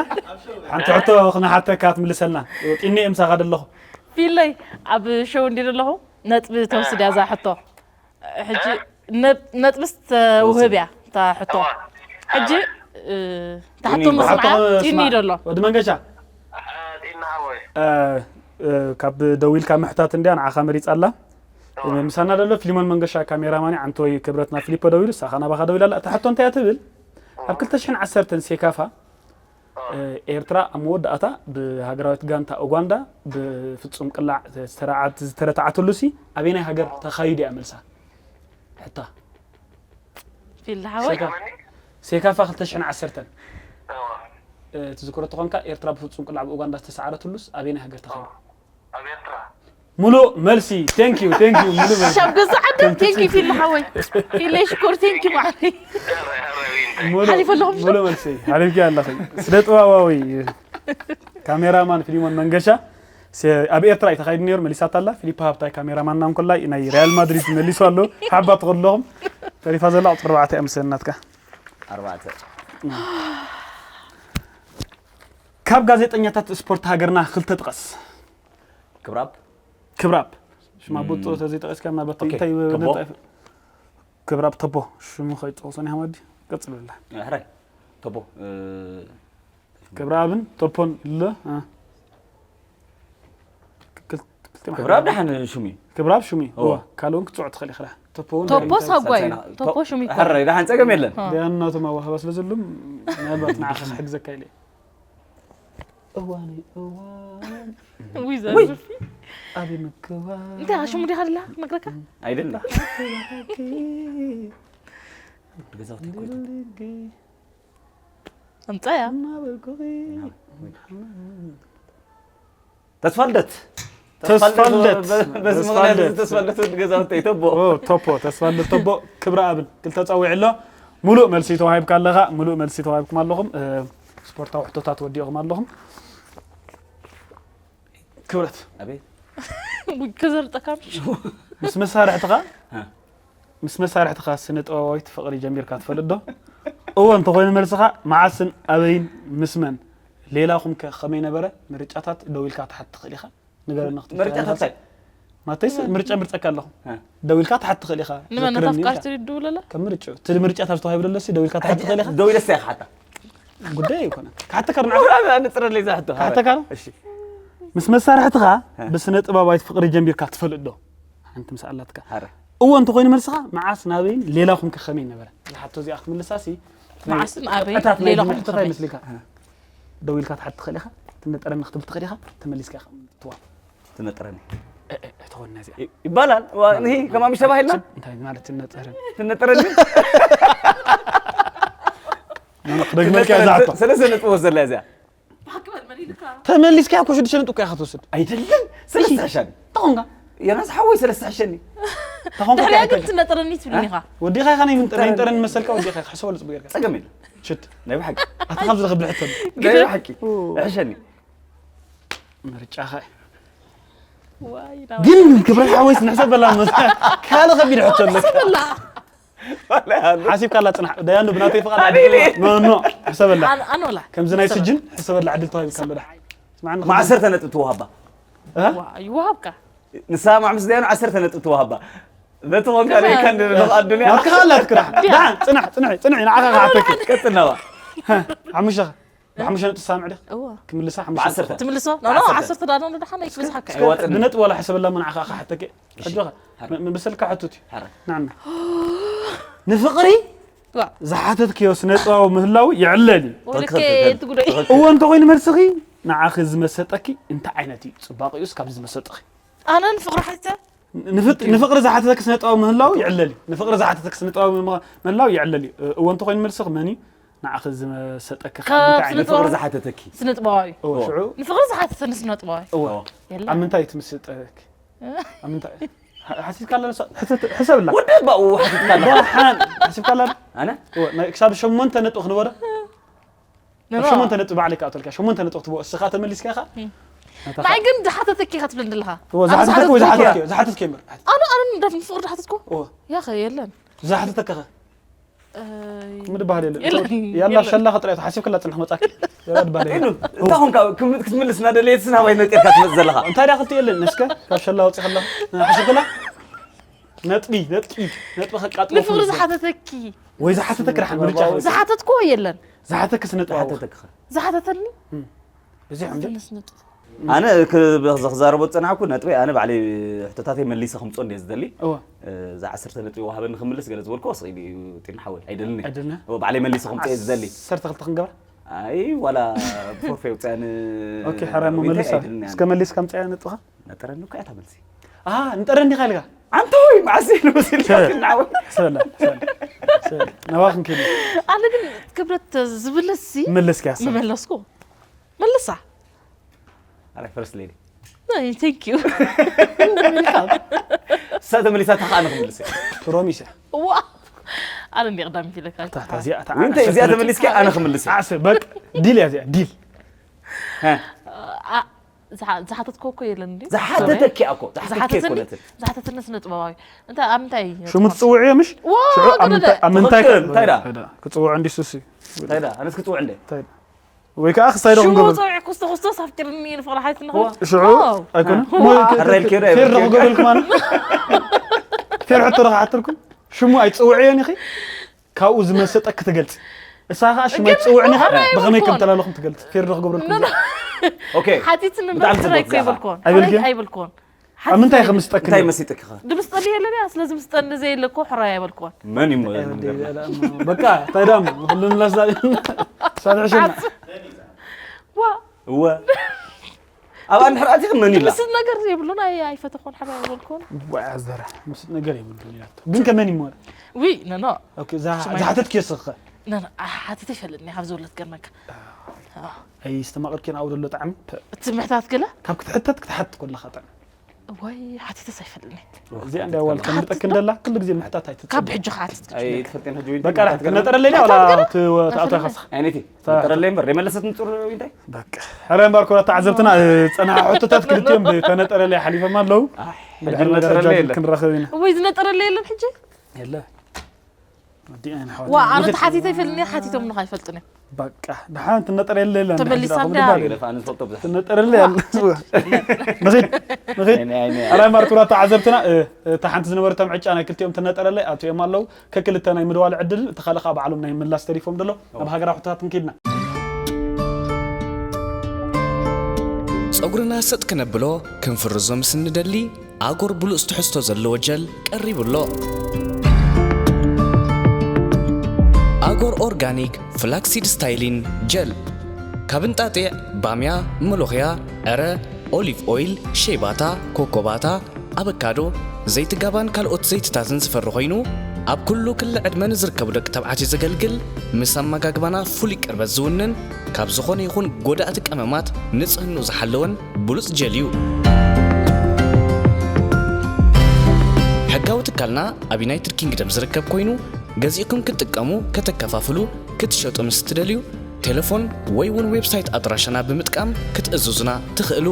ሓንቲ ሕቶ ክነሓተካ ትምልሰልና ጢኒ ምሳኻ ደለኹ ፊለይ ኣብ ሸው እንዲ ዘለኹ ነጥቢ ተወስድ እያ እዛ ሕቶ ሕጂ ነጥብስ ተውህብ እያ እታ ሕቶ ሕጂ እታ ሕቶ ምስማዓ ጢኒ ደሎ ወዲ መንገሻ ካብ ደዊልካ ምሕታት እንዲያ ንዓኻ መሪፃ ኣላ ምሳና ደሎ ፊሊሞን መንገሻ ካሜራማኒ ዓንተወይ ክብረትና ፊሊፖ ደዊሉ ሳኻ ናባኻ ደዊላ ኣላ እታ ሕቶ እንታይ እያ ትብል ኣብ ክልተ ሽሕን ዓሰርተን ሴካፋ ኤርትራ ኣብ መወዳእታ ብሃገራዊት ጋንታ ኡጋንዳ ብፍጹም ቅላዕ ዝተረተዓትሉ ሲ ኣበየናይ ሃገር ተኻይዱ እያ መልሳ ሕታ ፊልድ ሓወይ ሴካፋ ክልተ ሽሕን ዓሰርተን ትዝክሮ ተኾንካ ኤርትራ ብፍጹም ቅላዕ ብኡጋንዳ ዝተሰዓረትሉስ ኣበየናይ ሃገር ተኻይዱ ኣብ ኤርትራ ሙሉእ መልሲ thank you thank you ሙሉእ መልሲ ሻብ ገዛ ዓደም thank you ፊልድ ሓወይ ፊለይ ሽኮር thank you ማዕረይ ሓሊፈ ኣለኹም ሙሉእ መልሲ ሓሊፍኪ ኣለኺ ስነ ጥበባዊ ካሜራማን ፊሊሞን መንገሻ ኣብ ኤርትራ እዩ ተኻይዱ ነይሩ መሊሳት ኣላ ፊሊፕ ሃብታይ ካሜራማንና እንኮላይ ናይ ሪያል ማድሪድ መሊሱ ኣሎ ሓባ ትኸለኹም ተሪፋ ዘላ ቁፅሪ ኣርባዕተ እያ መሰለኒ ናትካ ኣርባዕተ ካብ ጋዜጠኛታት ስፖርት ሃገርና ክልተ ጥቀስ ክብራብ ክብራብ ሽማ ቦት ጸወታ ዘይጠቀስካ ምናልባት ኦኬ፣ እንታይ ተቦ። ነጣፍ- ክብራብ ተቦ ሽሙ ከይጠቅሶ ናይ ሃማዲ ቀጽል ብላ ሕራይ ተቦ እ፣ ክብራብን ተፖን ኢለ እ። ክል- ክልተ ክብራብ ደሓን ሽሙ እዩ ክብራብ ሽሙ እወ። እወ ካልኦን ክትጽውዕ ትኽእል ኢኻ ተፖ እውን ቶፖ ሳጓ እዩ ሳንሳይና- ቶፖ ሽሙ እዩ ሕራይ ደሓን ጸገም የለን እ። ዳያናቱ ማዋሃባ ስለ ዘሎ ምናልባት ንዓኻ ክሕግዘካ ኢለ እዋን እዋን ውይ ዘርፍ ኣበይ ምክዋን እንታይ ሽሙ ዲኻ ደላ ክነግረካ ኣይደለ ክዋኪ ገዛውቲ ይኮይቱ ኣምጻያ እናበልኩኺ ተስፋልደት ተስፋልደት። በዚ ምኽንያት ተስፋልደት ወዲ ገዛውተይ ተቦ ኦ፣ ቶፖ ተስፋልደት ቶቦ ክብረ ኣብን ክልተ ጸዊዕ ኣሎ ሙሉእ መልሲ ተዋሂብካ ኣለኻ ሙሉእ መልሲ ተዋሂብኩም ኣለኹም እ፣ ስፖርታዊ ሕቶታት ወዲእኹም ኣለኹም ክብረት ኣቤት ከዘርጠካ ምስ መሳርሕትኻ እ። ምስ መሳርሕትኻ ስነ ጥበባዊት ፍቕሪ ጀሚርካ ትፈልጥ ዶ እወ እንተኾይኑ መልስኻ መዓስን ኣበይን ምስ መን ሌላኹም ከ ከመይ ነበረ ምርጫታት ደው ኢልካ ትሓት ትኽእል ኢኻ ንገረኒ ክትብል ምርጫታት ከለኻ። ታይ ማተይስ ምርጫ ምርፀካ ኣለኹ እ። ደው ኢልካ ትሓት ትኽእል ኢኻ ንመን ዘክረኒ ኣፍቃር ኢልካ። ትሪድ ድውለላ ከም ምርጫ እቲ ምርጫ ተባሂቡ ደሎ ሲ ደው ኢልካ ትሓት ትኽእል ኢኻ ደው ኢለ ሳይ ሓታ ጉዳይ ኣይኮነን ክሓተካ ዶ ንፅረለይ ዛሕቶ ክሓተካ ዶ እሺ ምስ መሳርሕትኻ እ። ብስነ ጥበባዊት ፍቕሪ ጀሚርካ ትፈልጥ ዶ ሓንቲ ምስ ኣላትካ ሓረ እወ እንተኾይኑ መልስኻ መዓስ ናበይን ሌላኹም ከ ከመይ ነበረ ዝሓቶ እዚኣ ክትምልሳ ሲ መዓስን ኣበይን ዕታት ናይ ሌላኹም ዝምልከታ ከመይ ይመስልካ ደው ኢልካ ትሓት ትኽእል ኢኻ ትነጠረኒ ክትብል ትኽእል ኢኻ ተመሊስካ ኢኻ ትዋ ትነጥረኒ እተኾና እዚኣ ይባላል ዋ፣ ይሄ ከማምሽ ተባሂልና እንታይ ማለት ትነጠረኒ ትነጥረኒ ደግመልካ እዛ ሕቶ ሰለስተ ነጥቢ ወዘላ እዚኣ ተመሊስካ እኮ ሽዱሽተ ነጥቢ እኮ ኢኻ ትወስድ ኣይደለም ሰለስተ ሻን ተኾንካ ዮናስ ሓወይ ሰለስተ ሕሸኒ። ተኾንኩ ድሕሪያ ከ ግን ትነጥረኒ ትብልኒ ኢኻ። ወዲኻ ኢኻ ናይ ምንጠ ናይ ጠረን መሰልካ ወዲኻ ኢኻ ሕሰበሉ ጽቡቅ ጌርካ። ጸገም የለ። ሽት ናይ ብሓቂ። ኣታ ካብዚ ዝኽብል ሕቶ ናይ ብሓቂ። ሕሸኒ። ምርጫኻ። ዋይ ግን ክብረት ሓወይስ ንሕሰበላ መስ ካልእ ከቢድ ሕቶ ኣለካ። ሰበላ ሓሲብካላ ጽናሕ ደያኑ ብናተይ ፍቓድ ኖ ኖ ሕሰበላ። ኣኖላ ከምዚ ናይ ስጅን ሕሰበላ ዕድል ተዋሂብካ ኣሎ ዳ። ስማዕኒ ማዕሰርተ ነጥቢ ትወሃባ። ይወሃብካ። ንሳ ማዕምስ ደያኑ ዓሰርተ ነጥቢ ትወሃባ። በቲ ኾንካ ደይካ ንልቕ ኣዱንያ ናትካ ኣላ ትክራሕ። ዳ ጽናሕ ጽንሕ ጽንሕ ንዓኻ ክሓተኪ። ቀጥል ናባ። ሓሙሽተ ብሓሙሽተ ነጥቢ ትሰማምዕ ዲኻ? እዋ ክምልሳ ብዓሰርተ። ሓሙሽተ ትምልሶ ኖ ኖ ዓሰርተ ዳኖ ንድሓን ኣይክበዝሓካ እዩ። ከዋጥን ብነጥቢ ዋላ ሕሰበላ መን ዓኻ ክሓተኪ። ኣጆኻ። እሺ። ም- ብሰልካ ሕቱት እዩ። ሓረ። ንዓና ንፍቕሪ ዝሓተትክዮ ስነ ጥበባዊ ምህላው ይዕለል እዩ። ወልከ ትኽክል፣ ትጉዳይ ትኽክል። እዎ እንተኾይኑ መልስኺ ንዓኺ ዝመሰጠኪ እንታይ ዓይነት እዩ? ጽባቕኡስ ካብ ዝመሰጠኺ? ኣነ ንፍቕሪ ሓተ ንፍጥ- ንፍቕሪ ዝሓተተኪ ስነ ጥበባዊ ምህላው ይዕለል እዩ። ንፍቕሪ ዝሓተተኪ ስነ ጥበባዊ ም- ምህላው ይዕለል እዩ። እዎ እንተኾይኑ መልስኺ መን እዩ ንዓኺ ዝመሰጠኪ? ካብ እንታይ ዓይነት ስነ ፍቕሪ ዝሓተተኪ። ስነ ጥበባዊ እዎ ሽዑ ንፍቕሪ ዝሓተተኒ ስነ ጥበባዊ እዎ የለን። ኣብ ምንታይ ትምስጠኪ? ኣብ ምንታይ ሓ- ሓሲብካላ ንሳ ሕሰ- ሕሰብላ። ወደባ እው ሓቲትካላ። ሓን ሓሲብካላ። ኣነ እዎ ናይ ክሳብ ሸሞንተ ነጥቢ ክንበረ ኖ፣ ኖ። ሸሞንተ ነጥቢ ባዕለይ ክኣተልካ ሸሞንተ ነጥቢ ክትበ እስኻ ተመሊስካ ኢኻ። ናይ ግን ዝሓተተኪ ኢኻ ትብለኒ ዘለኻ። እዎ ዝሓተትኩ ወይ ዝሓተትኪ ዝሓተትኪ እምበር። ኣነ ኣነ እንደ ፍቕሪ ዝሓተትኩ እዎ ያኸ የለን። ዝሓተተካ ኸ ኣይ፣ ምድባሃል የለን። የለን፣ ያላ የለን። ሸላ ከጥራይ ሓሲብክላ ጽንሕ መጻኪ። ያላ ድባሃል ኢሉ የለን። እንታይ ኾንካ ክም- ክትምልስ እናደለየትስ ናባይ መጢርካ ትመጽእ ዘለኻ። እንታይ ዳ ክልተ የለን እስከ ካብ ሸላ ወጺ ከላ ሓሲብክላ ነጥቢ ነጥቢ ነጥቢ ከቃጥሎ ንፍቕሪ ዝሓተተኪ ወይ ዝሓተተክ ራሕን ምርጫ ዝሓተትኩዎ የለን። ዝሓተክ ስነ ጥበብ ተሓተተክ ዝሓተተኒ እዚ ሕምድ ስነ ጥበብ ኣነ ክዛረቦ ዝጸናሕኩ ነጥበይ ኣነ ባዕለይ ሕቶታተይ መሊሰ ከምጾ እንደ ዝደሊ እወ እዛ ዓሰርተ ነጥቢ ወሃበኒ ክምልስ ገለ ዝበልኩ ወስኺ እዩ ጢን ሓወይ ኣይደልኒ ኣይደልና እወ ባዕለይ መሊሰ ከምጾ እየ ዝደሊ ዓሰርተ ክልተ ክንገብራ ኣይ ዋላ ፎርፌ ውፅኣኒ ኦኬ ሕራይ ዊንታይ መመልሳ ኣይደልኒ ኣነ። እስከ መሊስካ ምፅያ ነጥኻ ነጠረኒ እኮ እያ ተመልሲ ኣሃ ንጠረ እንዲኻ ኢልካ ኣንተ ወይ ማዕሲ ንመሲልካ ሰ- ትናወ ሰላ ሰላ ሰላ ናባኽን ከይድ ኣነ ግን ክብረት ዝብልሲ መለስኪያ ሰ መመለስኩ መልሳ ኣረ ፈርስት ሌዲ ቴንክ ዩ እሳ ተመሊሳ ተኸኣ ንክምልስ እየ ፕሮሚስ እያ ዋ ኣነ እንዲ ቀዳሚት ኢለካ ታታ እዚኣ እታ ዊንታይ እዚኣ ተመሊስካ ኣነ ክምልስ እየ ዓሰ በቃ ዲል እያ እዚኣ ዲል ሀ፣ ኣ- ዝሓ- ዝሓተትኮ እኮ የለን እንዲ ዝሓተተኪ እኮ ዝሓተትኪ እኮ ዝሓተትኒ ነትን ዝሓተትኒ ስነ ጥበባዊ እንታይ ኣብ ምንታይ እዩ ሽሙ ትፅውዕዮ ምሽ ሽዑ ኣብ ምንታይ- ኣብ ምንታይ እንታይ ዳ? ክፅውዖ እንዲ ሱሲ እንታይ ዳ ኣነስ ክፅውዕ እንደ እንታይ ዳ? ወይ ከዓ ክሳይ ዶ ሽሙ ክንገብር ፀውዒ ኩስቶ ኩስቶ ሳፍቅርኒ ንፍቕሪ ሓይት ንኹ ሽዑ ኣይኮነ ሄር ዶ ክገብረልኩም ፌር ሕቶ ዶ ክሓትልኩም ሽሙ ኣይትፅውዕዮን ኢኺ ካብኡ ዝመሰጠ ክትገልፂ እሳ ከዓ ሽሙ ኣይትፅውዕን ኢኻ ብኸመይ ከም ተላለኹም ትገልፂ ፌር ዶ ክገብረልኩም ኦኬ ሓቲት ብጣዕሚ ንበር ጽቡቅ ሕራይ ዛዕባ። ኣይበልኮን ኣይበልክን? ሕራይ ኣይበልኮን ኣብ ምንታይ ከም ዝጠቅም እንታይ መስጠኪኻ ድምስጠሊ የለን እያ ስለዚ ምስጠኒ ዘየለ እኮ ሕራይ ኣይበልኮን መን እዩ በቃ እንታይ ዳም ሁሉም ላዛ ሳትሕሽና ዋ እወ ኣብ ኣንድሕር ኣቲኺ መን ይላ ምስጥ ነገር የብሉን ኣይ ኣይፈተኾን ሕራይ ኣይበልኮን ዋያ ዘራ ምስጥ ነገር የብሉን ይላቶ ግን ከመን ይሞር ዊ ነኖ ዝሓተት ኪዮስኸ ሓትት ይፈልጥኒ ካብ ዝብለት ገርመካ ኣይስተማቕርኪን ኣብኡ ዘሎ ጣዕሚ እቲ ምሕታት ገለ ካብ ክትሕተት ክትሓት ከለኻ ጣዕሚ ወይ ሓቲተስ ኣይፈልጥኒ እዚኣ እንዳ ዋል ከምጠክ እንደላ ኩሉ ግዜ ምሕታት ኣይትጽ ካብ ሕጂ ሓቲት ኣይትፈልጥን ሕጂ ወይ በቃ ክትነጠረለይ ዲያ ዋላ ትኣቶ ኢኻ ስኻ ኣይነቲ ተረለይ እምበር ደይመለሰት ንጹር እንታይ በቃ ሕራይ እምበር ኩራ ተዓዘብትና ዝጸንሓ ሕቶታት ክልቲኦም ብተነጠረለይ ሓሊፎም ኣለዉ ሕጂ ነጠረለይ የለን ክንራኸብ ኢና ወይ ዝነጠረለይ የለን ሕጂ የለ ወዲና ኢና ዋ ኣነ ተሓቲተ ይፈልኒ ሓቲቶም ንኻ ይፈልጥኒ በቃ ድሓን ትነጠረለይ የለን ተመሊሳ እንዳ ገደፋ ንፈልጦ ብዙሕ ትነጠረለይ ኣለ ንኺድ ንኺድ ኣይነ ኣይነ ሕራይ እምበር ኩራ ተዓዘብትና እታ ሓንቲ ዝነበረቶም ዕጫ ናይ ክልቲኦም ትነጠረለይ ኣትዮም ኣለዉ ከክልተ ናይ ምድዋል ዕድል እቲ ካልእ ከዓ ባዕሎም ናይ ምላስ ተሪፎም ደሎ ናብ ሃገራዊ ሕቶታት ንኪድና ጸጉርና ሰጥ ክነብሎ ክንፍርዞ ምስ እንደሊ ኣጎር ብሉጽ ትሕዝቶ ዘለዎ ጀል ቀሪቡ ኣሎ። ኣጎር ኦርጋኒክ ፍላክሲድ ስታይሊን ጀል ካብ እንጣጢዕ፣ ባምያ፣ መሎኽያ፣ ዕረ፣ ኦሊቭ ኦይል፣ ሸይባታ፣ ኮኮባታ፣ ኣበካዶ፣ ዘይቲ ጋባን ካልኦት ዘይትታትን ዝፈሪ ኮይኑ ኣብ ኩሉ ክሊ ዕድመ ንዝርከቡ ደቂ ተባዕትዮ ዘገልግል ምስ ኣመጋግባና ፍሉይ ቅርበት ዝውንን ካብ ዝኾነ ይኹን ጎዳእቲ ቀመማት ንጽህንኡ ዝሓለወን ብሉጽ ጀል እዩ። ንግዳዊ ትካልና ኣብ ዩናይትድ ኪንግደም ዝርከብ ኮይኑ፣ ገዚእኩም ክትጥቀሙ፣ ከተከፋፍሉ፣ ክትሸጡ ምስ እትደልዩ፣ ቴሌፎን ወይ እውን ዌብሳይት ኣድራሻና ብምጥቃም ክትእዝዙና ትኽእሉ።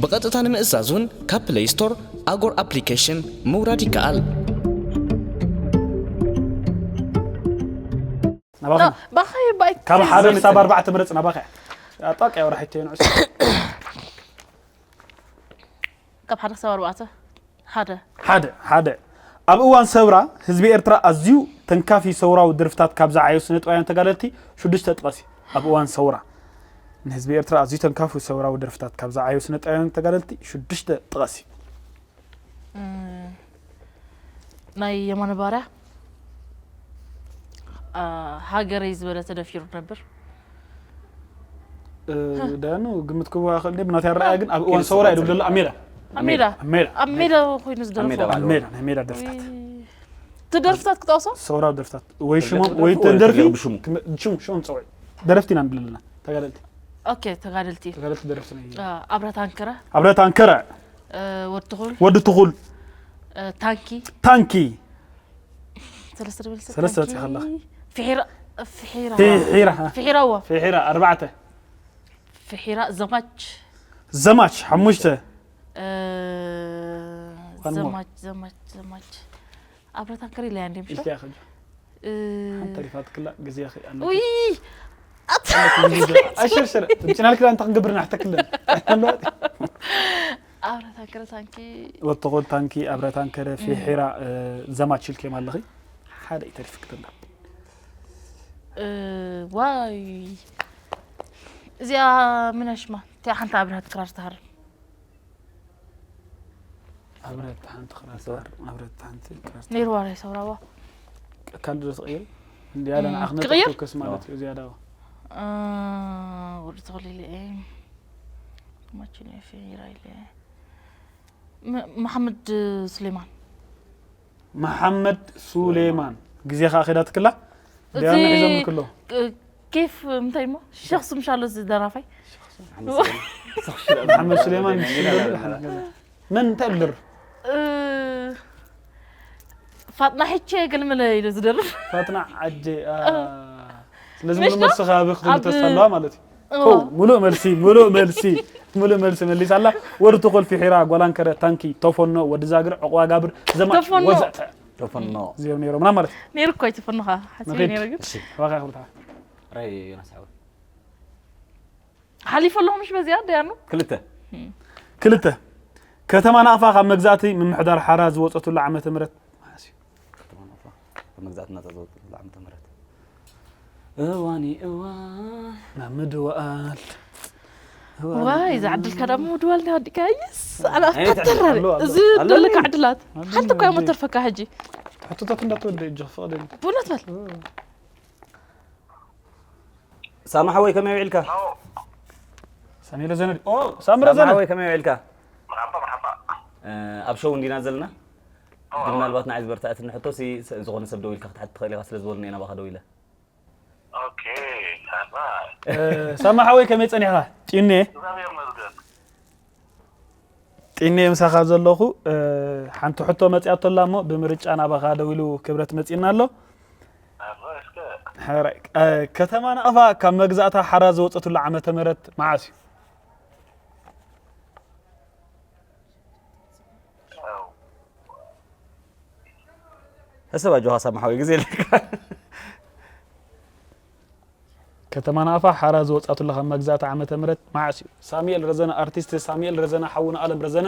ብቐጥታ ንምእዛዝ እውን ካብ ፕለይ ስቶር ኣጎር ኣፕሊኬሽን ምውራድ ይከኣል። ናባኻ ባኻይ ባይ ካብ ሓደ ክሳብ ኣርባዕተ ምረጽ ናባኻ። ኣጣቃ ወራሒት ንዑስ ካብ ሓደ ክሳብ ኣርባዕተ ሓደ ሓደ ሓደ ኣብ እዋን ሰውራ ህዝቢ ኤርትራ ኣዝዩ ተንካፊ ሰውራዊ ደርፍታት ካብ ዝዓየዩ ስነ ጥበባውያን ተጋደልቲ ሽዱሽተ ጥቀሲ። ኣብ እዋን ሰውራ ንህዝቢ ኤርትራ ኣዝዩ ተንካፊ ሰውራዊ ደርፍታት ካብ ዝዓየዩ ስነ ጥበባውያን ተጋደልቲ ሽዱሽተ ጥቀሲ። ናይ የማነ ባርያ ሃገረይ ዝበለ ተደፊሩ ነብር። ደኑ ግምት ክዋ ክእል ደ ብናት ያረኣ ግን ኣብ እዋን ሰውራ እዩ ደሎ ኣብ ሜዳ ኣብ ሜዳ ኣብ ሜዳ ኣብ ሜዳ ኮይኑ ዝደረፎ ኣብ ሜዳ ናይ ሜዳ ደርፍታት ትደርፍታት ክጠቕሶ ሰውራ ደርፍታት ወይ ሽሞም ወይ ተደርፊ ሽሙ ሽሙ ጸውዒ ደረፍቲ ኢና ንብል ኣለና ተጋደልቲ ኦኬ ተጋደልቲ ተጋደልቲ ደረፍቲ ናይ ኣብረት ኣንከረ ኣብረት ኣንከረ ወዲ ትኹል ወዲ ትኹል ታንኪ ታንኪ ሰለስተ ድብል ሰለስተ በፂኻ ኣለኻ። ፍሒራ ፍሒራ ፍሒራ ፍሒራዋ ፍሒራ ኣርባዕተ ፍሒራ ዘማች ዘማች ሓሙሽተ ዘማች ዘማች ዘማች ኣብረታ ከሪ ላይ እንዴ ምሽቶ ኢልካ ከጆ ሓንተ ሪፋት ክላ ግዜ ያኺ ኣነ ውይ ኣሽርሽር ትምጭናል ክላ እንተ ክንገብር ናሕተክልን ኣብረታ ከረ ታንኪ ወተኾል ታንኪ ኣብረታን ከረ ፊሒራ ዘማች ኢልከም ኣለኺ ሓደ ይተሪፍክ ደላ ዋይ እዚኣ ምነሽማ እንታይ ሓንቲ ኣብርሃት ክራር ትሃርም ኣብረት ሓንቲ ክራር ትሃርም ኣብረት ሓንቲ ክራር ትሃርም ነይርዋ ናይ ሰውራዋ ካልድ ዶ ትቕይር እንዲያለ ንዓኽ ክቕይር? ነጥብ ክስ ማለት እዩ ዝያዳ ወዲ ተኽሊል እየ ማችን እየ ፊራ ኢለ መ- መሓመድ ሱሌማን መሓመድ ሱሌማን ግዜኻ ኣኺዳ ትክላ እቲ ዲያና ሒዞም ክሎ እ፣ ኬፍ እንታይ ሞ ሸኽ ስምሻሎ እዚ ደራፋይ መሓመድ ሱሌማን መን እንታይ ልር ፋጥና ሕቼ ገልመለ ኢሉ ዝደርፍ ፋጥና ዓጀ ስለዚ ምሽ ሙሉእ ዶ? መልስኻ ኣብ ክብል ኣብ ተስፋ ኣለዋ ማለት እዩ እዎ። ሙሉእ መልሲ ሙሉእ መልሲ ሙሉእ መልሲ መሊሳ ኣላ። ወዲ ተኾል ፊሒራ ጓል ኣንከረ ታንኪ ተፈኖ ወዲ ዛግር ዕቑባ ጋብር ዘማች ተፈኖ። ወዘተ ተፈኖ እዚኦም ነይሮም ምናምን ማለት እዩ። ነይሩ እኮ ኣይተፈኖኻ ሓሲበ ነይረ ግን እሺ። ዋጋ ክብርታ ራይ ዮናስ ሓወይ ሓሊፉ ኣለኹ ምሽ በዚኣ ደያኑ ክልተ ክልተ ከተማ ናቕፋ ካብ መግዛእቲ ምምሕዳር ሓራ ዝወፀትሉ ዓመተ ምህረት መዓስ እዩ? ከተማ ናቕፋ ካብ መግዛእቲ ናፃ ዝወፀትሉ ዓመተ ምህረት እዋኒ እዋን ናብ ምድዋል ዋይ ዝዓድልካ ዳሞ ምድዋል ናይ ወዲካ ይስ ኣላፍታተራሪ እዚ ኣለኒ። ደለካ ዕድላት ሓንቲ እኳ እሞ ተርፈካ ሕጂ ሕቶታት እንዳተወደ እጆ ክፈቕደኒ ብእውነት በል ሳሚ ሓወይ ከመይ ውዒልካ? ሳሚ ረዘነ ኦ ሳሚ ረዘነ ሓወይ ከመይ ውዒልካ? ኣብ ሾው እንዲና ዘለና ግን ምናልባት ንዓይ ዝበርትዐትኒ ሕቶ ሲ ዝኾነ ሰብ ደው ኢልካ ክትሓት ትኽእል ኢኻ ስለ ዝበሉኒ እየ ናባኻ ደው ኢለ ሳሚ ሓወይ ከመይ ጸኒሕካ? ጢኔ ጢኔ ምሳኻ ዘለኹ ሓንቲ ሕቶ መፂኣቶ ኣላ እሞ ብምርጫ ናባኻ ደው ኢሉ ክብረት መፂእና ኣሎ ከተማ ናቕፋ ካብ መግዛእታ ሓራ ዝወፀትሉ ዓመተ ምህረት መዓስ እዩ ሕሰብ ኣጆኻ ሳሚ ሓወይ ግዜ ኣለካ ከተማ ናቕፋ ሓራ ዝወፃትሉ ካብ መግዛእቲ ዓመተ ምህረት መዓስ እዩ? ሳሙኤል ረዘነ ኣርቲስት ሳሙኤል ረዘነ ሓውና ኣለም ረዘነ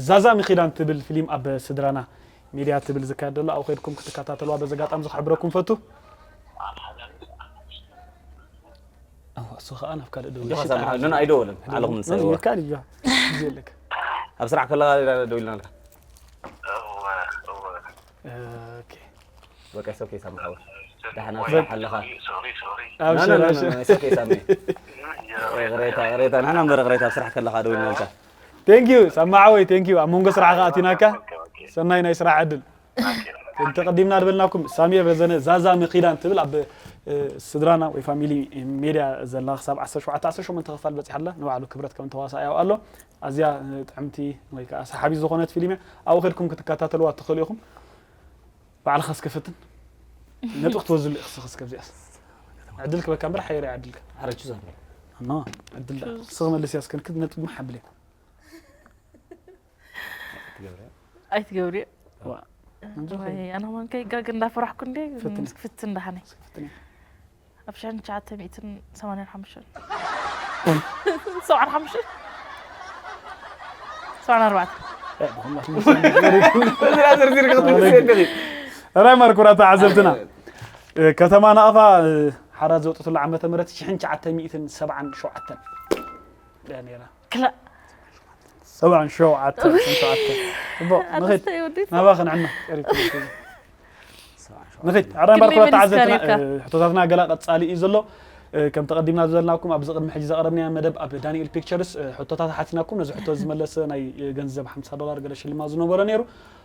ዛዛ ምኺዳን ትብል ፊሊም ኣብ ስድራና ሚድያ ትብል ዝካየድ ዘሎ ኣብኡ ከድኩም ክትከታተልዋ በዚ ኣጋጣሚ እዚ ክሕብረኩም ፈቱ። እሱ ከዓ ናብ ካልእ ደው ይሽጣ። ኣይደወልን ዓለኹም ንሰይዋ ይካል እዩ ግዜ ኣለካ ኣብ ስራሕ ከለካ ደው ኢልና ኣለካ ኦኬ በቃ ሰው ከይሳምሓው ደሓና ስራሕ ኣለኻ ኣብሽር ኣብሽር ቅሬታ ቅሬታ ንሕና እምበር ቅሬታ ኣብ ስራሕ ከለኻ ደው ኢልና ኣለካ ቴንክ ዩ ሳማዓወይ ቴንክ ዩ ኣብ መንጎ ስራሕኻ ኣቲናካ ሰናይ ናይ ስራሕ ዕድል እንተቐዲምና ዝበልናኩም ሳሚር ረዘነ ዛዛ ምኺዳን ትብል ኣብ ስድራና ወይ ፋሚሊ ሜድያ ዘላ ክሳብ ዓሰርተ ሸውዓተ ዓሰርተ ሸሞንተ ክፋል በፂሓ ኣላ ንባዕሉ ክብረት ከም ተዋሳኣይ ኣብኣ ኣሎ ኣዝያ ጥዕምቲ ወይ ከዓ ሰሓቢት ዝኾነት ፊልም እያ ኣብኡ ከድኩም ክትከታተልዋ ትኽእሉ ኢኹም ባዕልኻ እስከ ፈትን። ነጥቢ ክትወዝሉ ኢኻ እስኻ እስከ ኣብዚኣስ። ዕድል ክበካ እምበር ሓየር እያ ዕድልካ። ኣረ ቹዝ ኣንብር። ኣኖ፣ ዕድል ደኣ። ቹዝ። እስኺ መልስያ እስከ ንክድ ነጥቢ መሓብል እያ። ትገብርያ? ኣይትገብርዮ። ዋ። እንጂ ወይ፣ ኣነ ኸማን ከይጋግ እንዳፈራሕኩ እንዴ፣ ፈትን። ክፍትን ደሓነይ። እስኪ ፈትን እያ። ኣብ ሽሕን ትሽዓተ ሚእትን ሰማንያን ሓሙሽተን። ሰብዓን ሓሙሽተን? ሰብዓን ኣርባዕተን። እ፣ ብኹምላ ትምልሱ። እዚ ላ ዘርዚር ክትምልስ የለኺ። ራይ ማርኩራ ተዓዘብትና። እ፣ ከተማ ናቕፋ፣ እ፣ ሓራ ዝወጠትሉ ዓመተ ምህረት ሽሕን ትሽዓተ ሚእትን ሰብዓን ሸውዓተን እያ ነይራ። ክላ- ሰብዓን ሸውዓተን፣ ሰብዓን ሸውዓተን። እቦ፣ ንኺድ። ኣነስተይ ወዲት። ናባኺ ንዕማ፣ ቀሪብኩም ንኺድ። ሰብዓን ሸውዓተን። ንኺድ። ኣራይ ክንደይ ባርኮ መሊስካ ተዓዘብትና፣ ነርካ? እ፣ ሕቶታትና ገላ ቀጻሊ እዩ ዘሎ። እ፣ ከም ተቐዲምና ዝበልናኩም፣ ኣብዚ ቅድሚ ሕጂ ዘቕረብናዮ መደብ ኣብ ዳንኤል ፒክቸርስ፣ እ፣ ሕቶታት ሓቲናኩም፣ ነዚ ሕቶ ዝመለሰ ናይ፣ እ፣ ገንዘብ ሓምሳ ዶላር ገለ ሽልማት ዝነበሮ ነይሩ።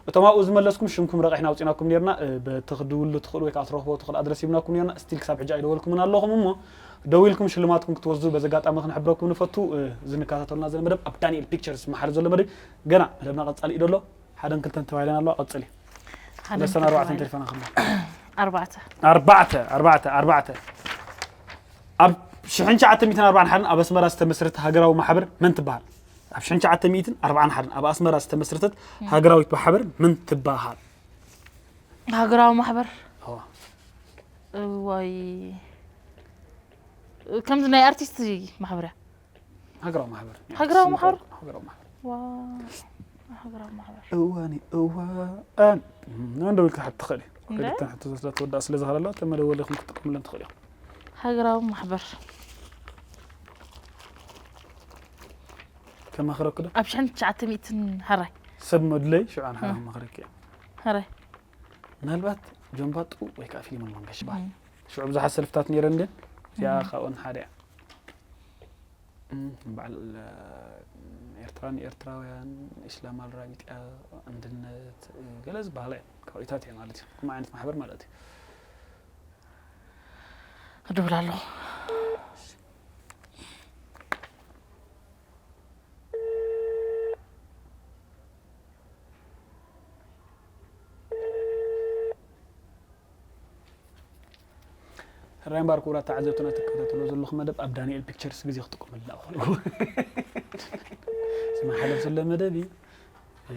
እቶም ኣብኡ ዝመለስኩም ሽምኩም ረቒሕና ኣውጺናኩም ነርና፣ እ፣ በቲ ክትድውሉ ትኽእሉ ወይ ከዓ ትረኽቦ ትኽእሉ ኣድረስ ሂብናኩም ነርና። ስቲል ክሳብ ሕጂ ኣይደወልኩምን ኣለኹም እሞ፣ ደዊልኩም ሽልማትኩም ክትወስዱ በዚ ኣጋጣሚ ክንሕብረኩም ንፈቱ። እ፣ እዚ ንከታተሉና ዘለና መደብ ኣብ ዳንኤል ፒክቸርስ ዝመሓር ዘሎ መደብ። ገና መደብና ቀጻሊ እዩ ደሎ። ሓደን ክልተን ተባሂለን ኣለዋ። ቀጽሊ። ሓደን ለሰን ክልተን ኣርባዕተን ተባሂለን። ቴሌፎን ኣኽብላ። ኣርባዕተ። ኣርባዕተ፣ ኣርባዕተ፣ ኣርባዕተ። ኣብ ሽሕን ትሽዓተ ሚእትን ኣርባዓን ሓደን ኣብ ኣስመራ ዝተመስረተ ሃገራዊ ማሕበር መን ትበሃል? ኣብ ሽሕን ትሽዓተ ሚእትን ኣርባዓን ሓደን ኣብ ኣስመራ ዝተመስረተት ሃገራዊት ማሕበር መን ትበሃል? ሃገራዊ ማሕበር? እዋ። እዋይ። ከምዚ ናይ ኣርቲስት ማሕበር እያ። ሃገራዊ ማሕበር። ሃገራዊ ስም ማሕበር? ሃገራዊ ማሕበር። ዋ፣ ሃገራዊ ማሕበር። እዋኒ፣ እዋን። ንመን ደዊልካ ሓቲ ትኽእል እዩ። እንደ? ክልተን ሕቶ ስለ ትወዳእ ስለ ዝኽእል ኣሎ፣ እተን መደወሊ ኢኹም ክትጥቀምለን ትኽእል ኢኹም። ሃገራዊ ማሕበር። ከማኽረኩ ዶ? ኣብ ሽሕን ትሽዓተ ሚእትን ሃራይ። ሰብ መድለይ ሽዑ ኣንሓራ እ። ከማኽረኪ እየ። ሃራይ። ምናልባት ጆን ባጡ ወይ ከዓ ፊሊሞን መንገሻ በሃል። እ። ሽዑ ብዙሓት ሰልፍታት ነይረን እንድየን። እዚኣ እ። ካብኦን ሓደ እያ። እም፣ በዓል፣ እ፣ ኤርትራ ንኤርትራውያን፣ ኢስላም ኣልራቢጣ፣ ኣንድነት፣ እ፣ ገለ ዝበሃላ እየን። ካብኦታት እየን ማለት እዩ። ከምኡ ዓይነት ማሕበር ማለት እዩ። እድውል ኣለኹ። ሕራይ እምበኣር ክቡራት ተዓዘብትና ትከታተልዎ ዘለኹም መደብ ኣብ ዳንኤል ፒክቸርስ ግዜ ክጥቀመሉ ዝኽእል። ዝመሓለፍ ዘሎ መደብ እዩ።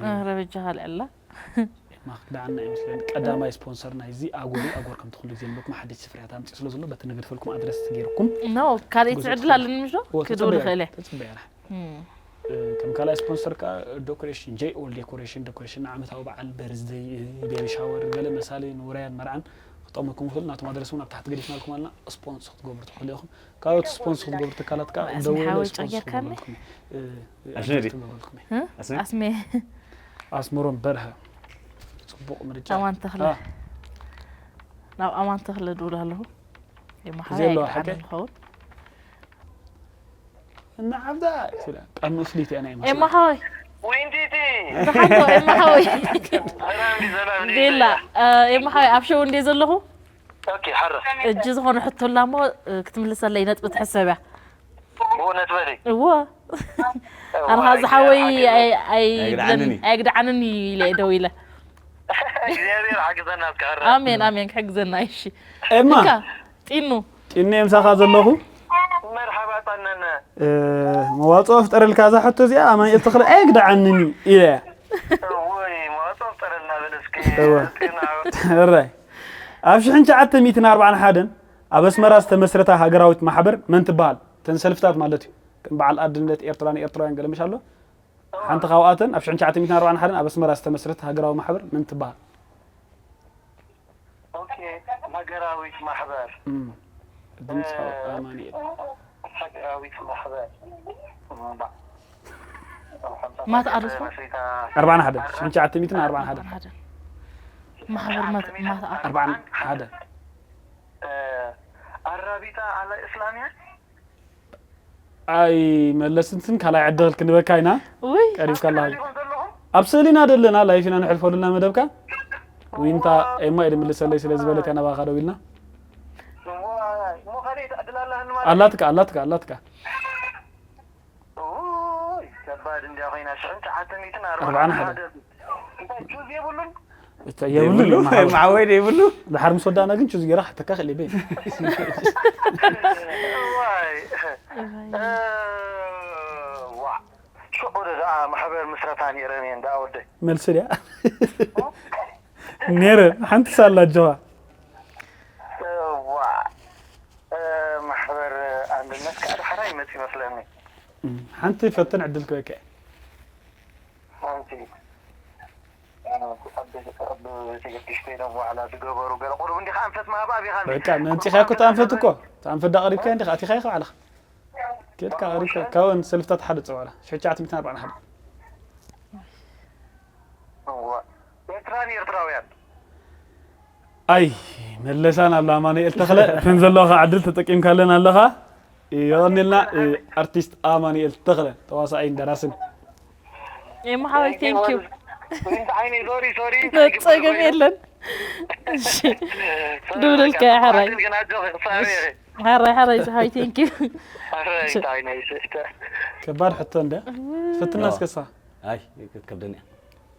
ኧረ በጃኻ ልዕላ። ማክዳ ዓና ይመስለኒ ቀዳማይ ስፖንሰር ናይዚ ኣጎር እዩ። ኣጎር ከምቲ ኩሉ ግዜ ንብለኩም ሓደሽቲ ፍርያት ኣምፂኡ ስለ ዘሎ በቲ ንገድፈልኩም ኣድረስ ገይርኩም ኖ፣ ካልእ ጉዞ ዕድል ኣለኒ ምሽ ዶ? እዎ፣ ክድውል ተጸበያ፣ ይኽእል እየ። ተጸበያ። እም። እ፣ ከም ካልኣይ ስፖንሰር ከኣ ዶኮሬሽን፣ ጄ ኦል ዴኮሬሽን፣ ዶኮሬሽን ንዓመታዊ በዓል፣ በርዝደይ፣ እ፣ ቤቢ ሻወር፣ ገለ መሳሊ ንውራያን መርዓን ክጠቕመኩም ይኽእል። ናቶም ኣድረስ እውን ኣብ ታሕቲ ገዲፍናልኩም ኣለና። ስፖንስ ክትገብሩ ትኽእሉ ኢኹም። ካልኦት ስፖንስ ክትገብሩ ትካላት ከኣ ኣስሚ ደውሉ፣ ሓወይ ስፖንስ ጨየርካኒ? ክገብረልኩም እዩ። እ፣ ኣሽነዲ? ኣድረስ ክገብረልኩም እዩ። እ? ኣስሚ? ኣስሚ? ኣስመሮም በርሀ። ጽቡቕ ምርጫ። ኣማን ተኽለ። አ። ናብ ኣማን ተኽለ ድውል ኣለኹ። የማሓ ግዜ ኣለዋ፣ ኣይከዓንን ሓቀይ? ዝኸውን። እና ዓብዳ፣ ስለ፣ ቀኑ ፍሊት እያ ናይ ኤማ ማስላ። ሓወይ። ዊንቲቲ። ደሓን ዶ ኤማ ሓወይ? ሰላም ዲ፣ ሰላም ዲ፣ ቤላ፣ ሰላም። እ፣ ኤማ ሓወይ፣ ኣብ ሸው እንዴ ዘለኹ? ኦኬ፣ ሓረ። እጂ ዝኾነ ሕቶ ኣላ እሞ፣ እ፣ ክትምልሰለይ ነጥቢ ትሕሰብ እያ። ብእውነት በሊ። እዎ። እዎ፣ ኣነ ኸኣ እዚ ሓወይ ኣይግድዓንን ኣይ-፣ ኣይ-፣ ኣይግድዓንን እዩ። ኣይግድዓንን እዩ ኢለ እየ ደው ኢለ። እግዚኣብሔር ሓግዘና እስከ፣ ሓረ። ኣሜን፣ ኣሜን፣ ክሕግዘና፣ እሺ። ኤማ። እንካ፣ ጢኑ። ጢኑ እየ ምሳኻ ዘለኹ። መርሓባ ጣነነ። እ፣ መዋጽኦ ፍጠረልካ እዛ ሕቶ እዚኣ ኣማኑኤል ተኽለ ኣይግድዓንን እዩ ኢለ እያ። እወይ፣ መዋጽኦ ፍጠረልና በል እስኪ። እወ። እስኪ ንዓ-፣ እራይ። ኣብ ሽሕን ትሽዓተ ሚእትን ኣርባዓን ሓደን ኣብ ኣስመራ ዝተመስረታ ሃገራዊት ማሕበር መን ትበሃል? እተን ሰልፍታት ማለት እዩ። ከም በዓል ኣድነት ኤርትራ ንኤርትራውያን ገለ ምሽ ኣሎ። እወ። ሓንቲ ካብኣተን ኣብ ሽሕን ትሽዓተ ሚእትን ኣርባዓን ሓደን ኣብ ኣስመራ ዝተመስረታ ሃገራዊ ማሕበር መን ትበሃል? ኦኬ፣ ሃገራዊት ማሕበር። እም። ድምጻዊ እ፣ ኣማኑኤል። ሃገራዊት ማሕበር። እምባ። ማት ኣድርሶ? ኣርባዓን ሓደን፣ ሽሕን ትሽዓተ ሚእትን ኣርባዓን ሓደን። ኣርባዓን ሓደን። ማሕበር ማት-፣ ማት-፣ ኣርባዓን ሓደን። እ፣ ኣራቢጣ ኣለ እስላሚያ? ኣይመለስንትን ካልኣይ ዕድል ክንበካ ኢና። ውይ። ቀሪብካ ኣለኻ። ኣብ ስእሊ ኢና ደለና፣ ላይፍ ኢና ንሕልፈሉና መደብካ። ዊንታ ኤማ ኢሉ ምልሰለይ ስለ ዝበለት እያ ናባኻ ደው ኢልና። እሞ ካልእ ዕድል ኣለሃኒ ማለት እዩ? ኣላትካ፣ ኣላትካ፣ ኣላትካ። ኡይ፣ ከባድ እንድያ ኮይና፣ ሽሕን ትሽዓተ ሚእትን ኣርባዓን ሓደን። ኣርባዓን ሓደን። እንታይ ጁዝ የብሉን? የብሉ ማዓወይ ዶ የብሉ? ድሓር ምስ ወዳእና ግን ቹዝ ገይራ ሓተካ ክእል በይ ዋይ ዋ ሽዑ ደኣ ማሕበር ምስረታ ነይረን እየን ደኣ ወደይ መልሲ ድያ ነረ ሓንቲ ሳላ ጀዋ ዋ ማሕበር ኣንድነት ከዓ ድሓራ ይመፅ ይመስለኒ ሓንቲ ፈትን ዕድል ክበከ ሓንቲ ኣብ ተገዲሽ ኮይኖም ዋዕላ ዝገበሩ ገለ ቁሩብ እንዲኻ ኣንፈት ምሃብ ኣብኻ በቃ መንፂኻ እኮ ተኣንፈት እኮ ተኣንፈት ዳቐሪብካ እንዲኻ ኣቲኻ ኢኻ ባዕልኻ ኬድካ ቀሪብካ ካብን ሰልፍታት ሓደ ፀዋላ ሽሕቻት ሚትን ኣርባዕን ሓደ ኤርትራን ኤርትራውያን ኣይ መለሳን ኣሎ ኣማኑኤል ተኽለ እተን ዘለኻ ዕድል ተጠቂምካለን ኣለኻ የቐኒልና ኣርቲስት ኣማኑኤል ተኽለ ተዋሳኣይን ደራስን ኤማ ሓወይ thank you ዓይነይ ሶሪ ሶሪ ጸገም የለን ድብልልካ ሕራይ ሕራይ ሕራይ ሓወይ thank you ዓይነይ ስተ ከባድ ሕቶ እንደ ፈትና እስከሳ ኣይ ከብደን እያ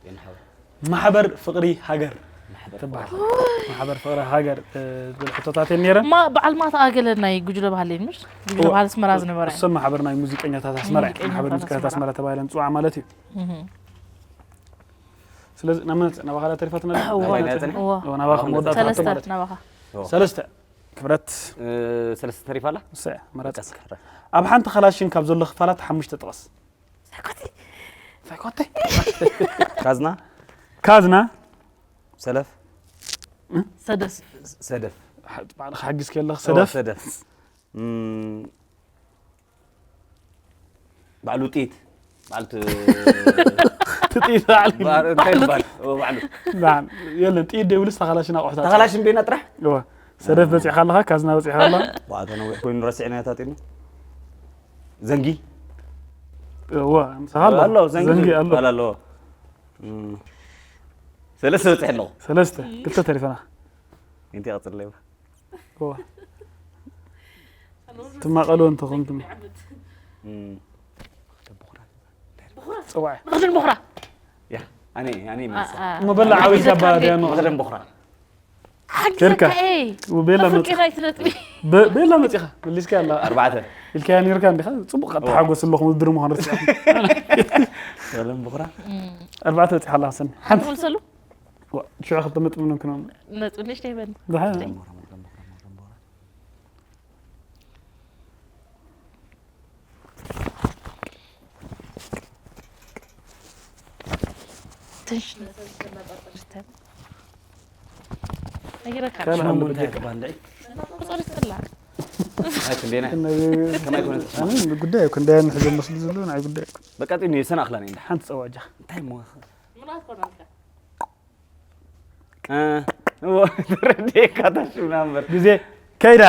ጤና ሓወይ ማሕበር ፍቕሪ ሃገር ትበሃል ማሕበር ፍቕሪ ሃገር ዝብል ሕቶታት እየን ነይረን ማ በዓል ማታ ኣገለ ናይ ጉጅለ ባህሊ ምሽ ጉጅለ ባህሊ ኣስመራ ዝነበረ እሰብ ማሕበር ናይ ሙዚቀኛታት ኣስመራ እዩ ማሕበር ሙዚቀኛታት ኣስመራ ተባሂለን ዝፅዋዓ ማለት እዩ ስለዚ ናብ መን ናባኻላ ተሪፋትና ናባይ ናያ ጸኒሐ ናባኻ መወዳእታ ሰለስተ ማለት እዩ ናባኻ ሰለስተ ክብረት ሰለስተ ተሪፋ ኣላ ሰ መረጽ ኣብ ሓንቲ ካላሽን ካብ ዘሎ ክፋላት ሓሙሽተ ጥቐስ ሳይኮቴ ካዝና ካዝና ሰለፍ ሰደፍ ሰደፍ ባዕልኻ ሓጊዝ ከለኽ ኦ፣ ሰደፍ ሰደፍ እም፣ ባዕሉ ጥይት ባዕሉ ት- ትጥይት ባዕሊ ባር- እንታይ ይባል ኦ፣ ባዕሉ ዛን የለን ጥይት ደይብልስ ተኻላሽን ኣቑሑታት ተኻላሽን ቤና ጥራሕ እወ ሰደፍ በፂሕካ ኣለኻ ካዝና በፂሕካ ኣለኻ ባዕታ ነዊሕ ኮይኑ ረሲዕና ታጢኑ ዘንጊ እወ ምሳኻ ኣሎ ኣሎ ዘንጊ ዘንጊ ኣሎ ይባል ኣለዎ እም፣ ሰለስተ በፂሕ ኣለኹ ሰለስተ ክልተ ተሪፈና እንቲ ቀፅለይ እወ ትማቐሉ እንተኾንኩም እም፣ ፅዋዕ ንኽድን ቦኽራ ያ ኣነ ኣነ ይመልሳ እሞ በላ ዓብይ ካባ ድያ ኖ መኽደን ቦኽራ ኬድካ ሓግዘካ ኤ ቤላ መ ፍቅር ኣይትነጥቢ ቤላ መፂኻ መሊስካ ኣላ ኣርባዕተ ኢልካያ ነርካ እንዲኻ ፅቡቅ ተሓጎስ ኣለኹ ውድድር ምዃኑ ረሲዐ መኽደን ቦኽራ ኣርባዕተ በፂሓ ኣላ ሰን ሓንቲ ትመልሰሉ ሽዑ ክልተ ነጥቢ ምንም ክነም ነጥቢ ንእሽተይ በኒ ድሓ ነጊረካ ካልእ ሽሙ ኣሎ እንታይ ብጀካ ይባሃል ልዒ ቁፅሪ ትላ ኣይ ክንደና ከማይ ኮነት ኣነ ጉዳይ እኮ እንዳያ ንሕዘ መስሉ ዘሎ ናይ ጉዳይ እኮ በቃ ጢም የሰን ኣኽላኒ እንዳ ሓንቲ ፀዋጃ እንታይ ሞ ረዴካ ታሽ ምናምበር ግዜ ከይዳ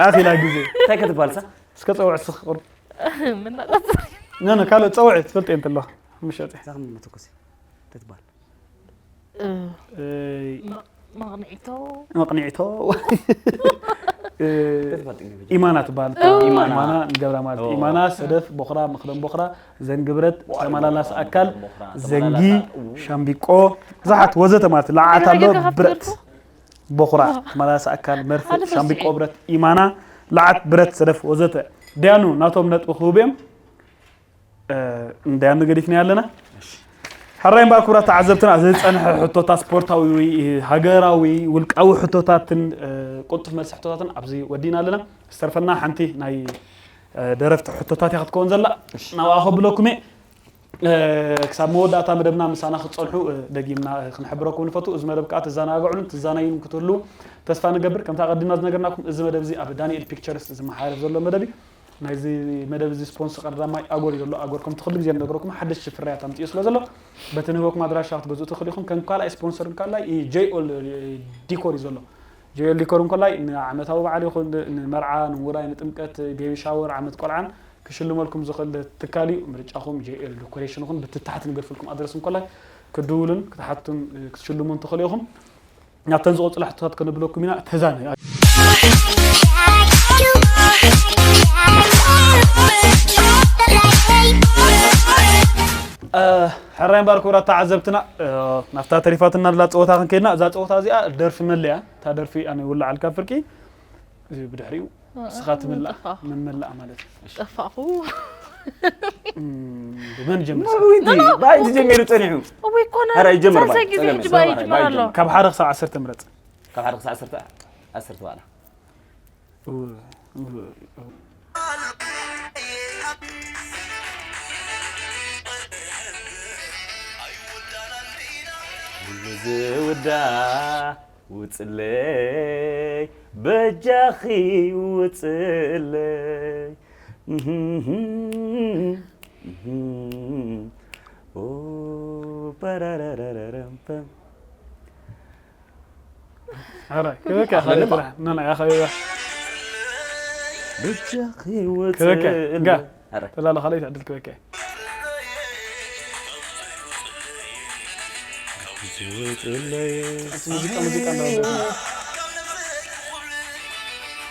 ኣት ኢላ ግዜ እንታይ ክትባልሳ እስከ ፀውዕ ስኽር ምናጣት ነ ካልእ ፀውዒ ትፈልጥ እየ እንተለዋ ምሸጢ እዛ ከም መተኮሲ እንታይ ትባል መቕኒዕቶ መቕኒዕቶ እንታይ ትባል ጥኛ በጃ ኢማና ትበሃል ኢማና። ኢማና ንገብራ ማለት እዩ ኦ። ኢማና ሰደፍ ቦኽራ መኽደን ቦኽራ ዘንጊ ብረት ተመላላስ ኣካል ዘንጊ ሻምቢቆ ብዙሓት ወዘተ ማለት ለዓት ኣሎ ነገር ከፍ ብረት ገርኩ? ቦኽራ ተመላላስ ኣካል መርፍእ ማለት ሻምቢቆ ረሲዐ። ብረት ኢማና ለዓት ብረት ሰደፍ ወዘተ ዳያኑ ናቶም ነጥቢ ክህቡ እዮም እንዳያኑ ገዲፍና ኣለና ሕራይ እምበኣር ክቡራት ተዓዘብትና ዝፀንሐ ሕቶታት ስፖርታዊ ወይ ሃገራዊ ውልቃዊ ሕቶታትን ቁልጡፍ መልሲ ሕቶታትን ኣብዚ ወዲና ኣለና ዝተርፈና ሓንቲ ናይ ደረፍቲ ሕቶታት እያ ክትከውን ዘላ ናብኣ ከብለኩም እየ ክሳብ መወዳእታ መደብና ምሳና ክትፀንሑ ደጊምና ክንሕብረኩም ንፈቱ እዚ መደብ ከዓ ትዘናግዕሉን ትዘናዩን ክትህሉ ተስፋ ንገብር ከምቲ ኣቀዲምና ዝነገርናኩም እዚ መደብ እዚ ኣብ ዳንኤል ፒክቸርስ ዝመሓላለፍ ዘሎ መደብ እዩ ናይዚ መደብ እዚ ስፖንስ ቀዳማይ ኣጎር እዩ ዘሎ ኣጎር ከምቲ ኩሉ ግዜ ንነግረኩም ሓደሽቲ ፍርያት ኣምፅኡ ስለ ዘሎ በቲ ንህበኩም ኣድራሻ ክትገዝኡ ትኽእሉ ኢኹም ከም ካልኣይ ስፖንሰር እንከላይ ጀይኦል ዲኮር እዩ ዘሎ ጀይኦል ዲኮር እንከላይ ንዓመታዊ በዓል ይኹን ንመርዓ ንውራይ ንጥምቀት ቤቢ ሻወር ዓመት ቆልዓን ክሽልመልኩም ዝኽእል ትካል እዩ ምርጫኹም ጀይኦል ዲኮሬሽን ይኹን ብትታሕቲ ንገድፈልኩም ኣድረስ እንከላይ ክድውሉን ክትሓቱን ክትሽልሙን ትኽእሉ ኢኹም ናብተን ዝቐፅላ ሕቶታት ከነብለኩም ኢና ተዛነ ሕራይ እምበኣር ክቡራት ተዓዘብትና፣ እ፣ ናብታ ተሪፋትና ዘላ ጸወታ ክንከይድና፣ እዛ ጸወታ እዚኣ ደርፊ መለያ፣ እታ ደርፊ ኣነ ይውልዓልካ ፍርቂ፣ እዚ ብድሕሪኡ ንስኻ ትምላእ፣ ጠፋኹ። መመላእ ማለት እዩ። ጠፋኹ። እም፣ ብመን ጀምር? ብኣይ ተጀሚሩ ጸኒሑ። እወይ ኮነ። ኧረ ይጀመር ባይ፣ ሳልሳይ ግዜ ጸገም ሕጂ የለን። ባይ ባይ ይጅመር ኣሎ። ይጀመር። ካብ ሓደ ክሳብ ዓሰርተ ምረጽ። ካብ ሓደ ክሳብ ዓሰርተ፣ ዓሰርተ ዋላ። ኩሉ ዝውዳ ውፅለይ በጃኺ ውፅለይ። ኦ፣ ፓራራራራራም ፓም። ሕራይ ክበካ። ኣለና። ጥራሕ ነና ያኸ። በጃኺ ክበካ። ውፅለይ። እንጋ። ሕራይ። ተላለ ካልኣይ ዕድል ክበካ። ውፅለይ። ሙዚቃ፣ ሙዚቃ እንዳወደድና።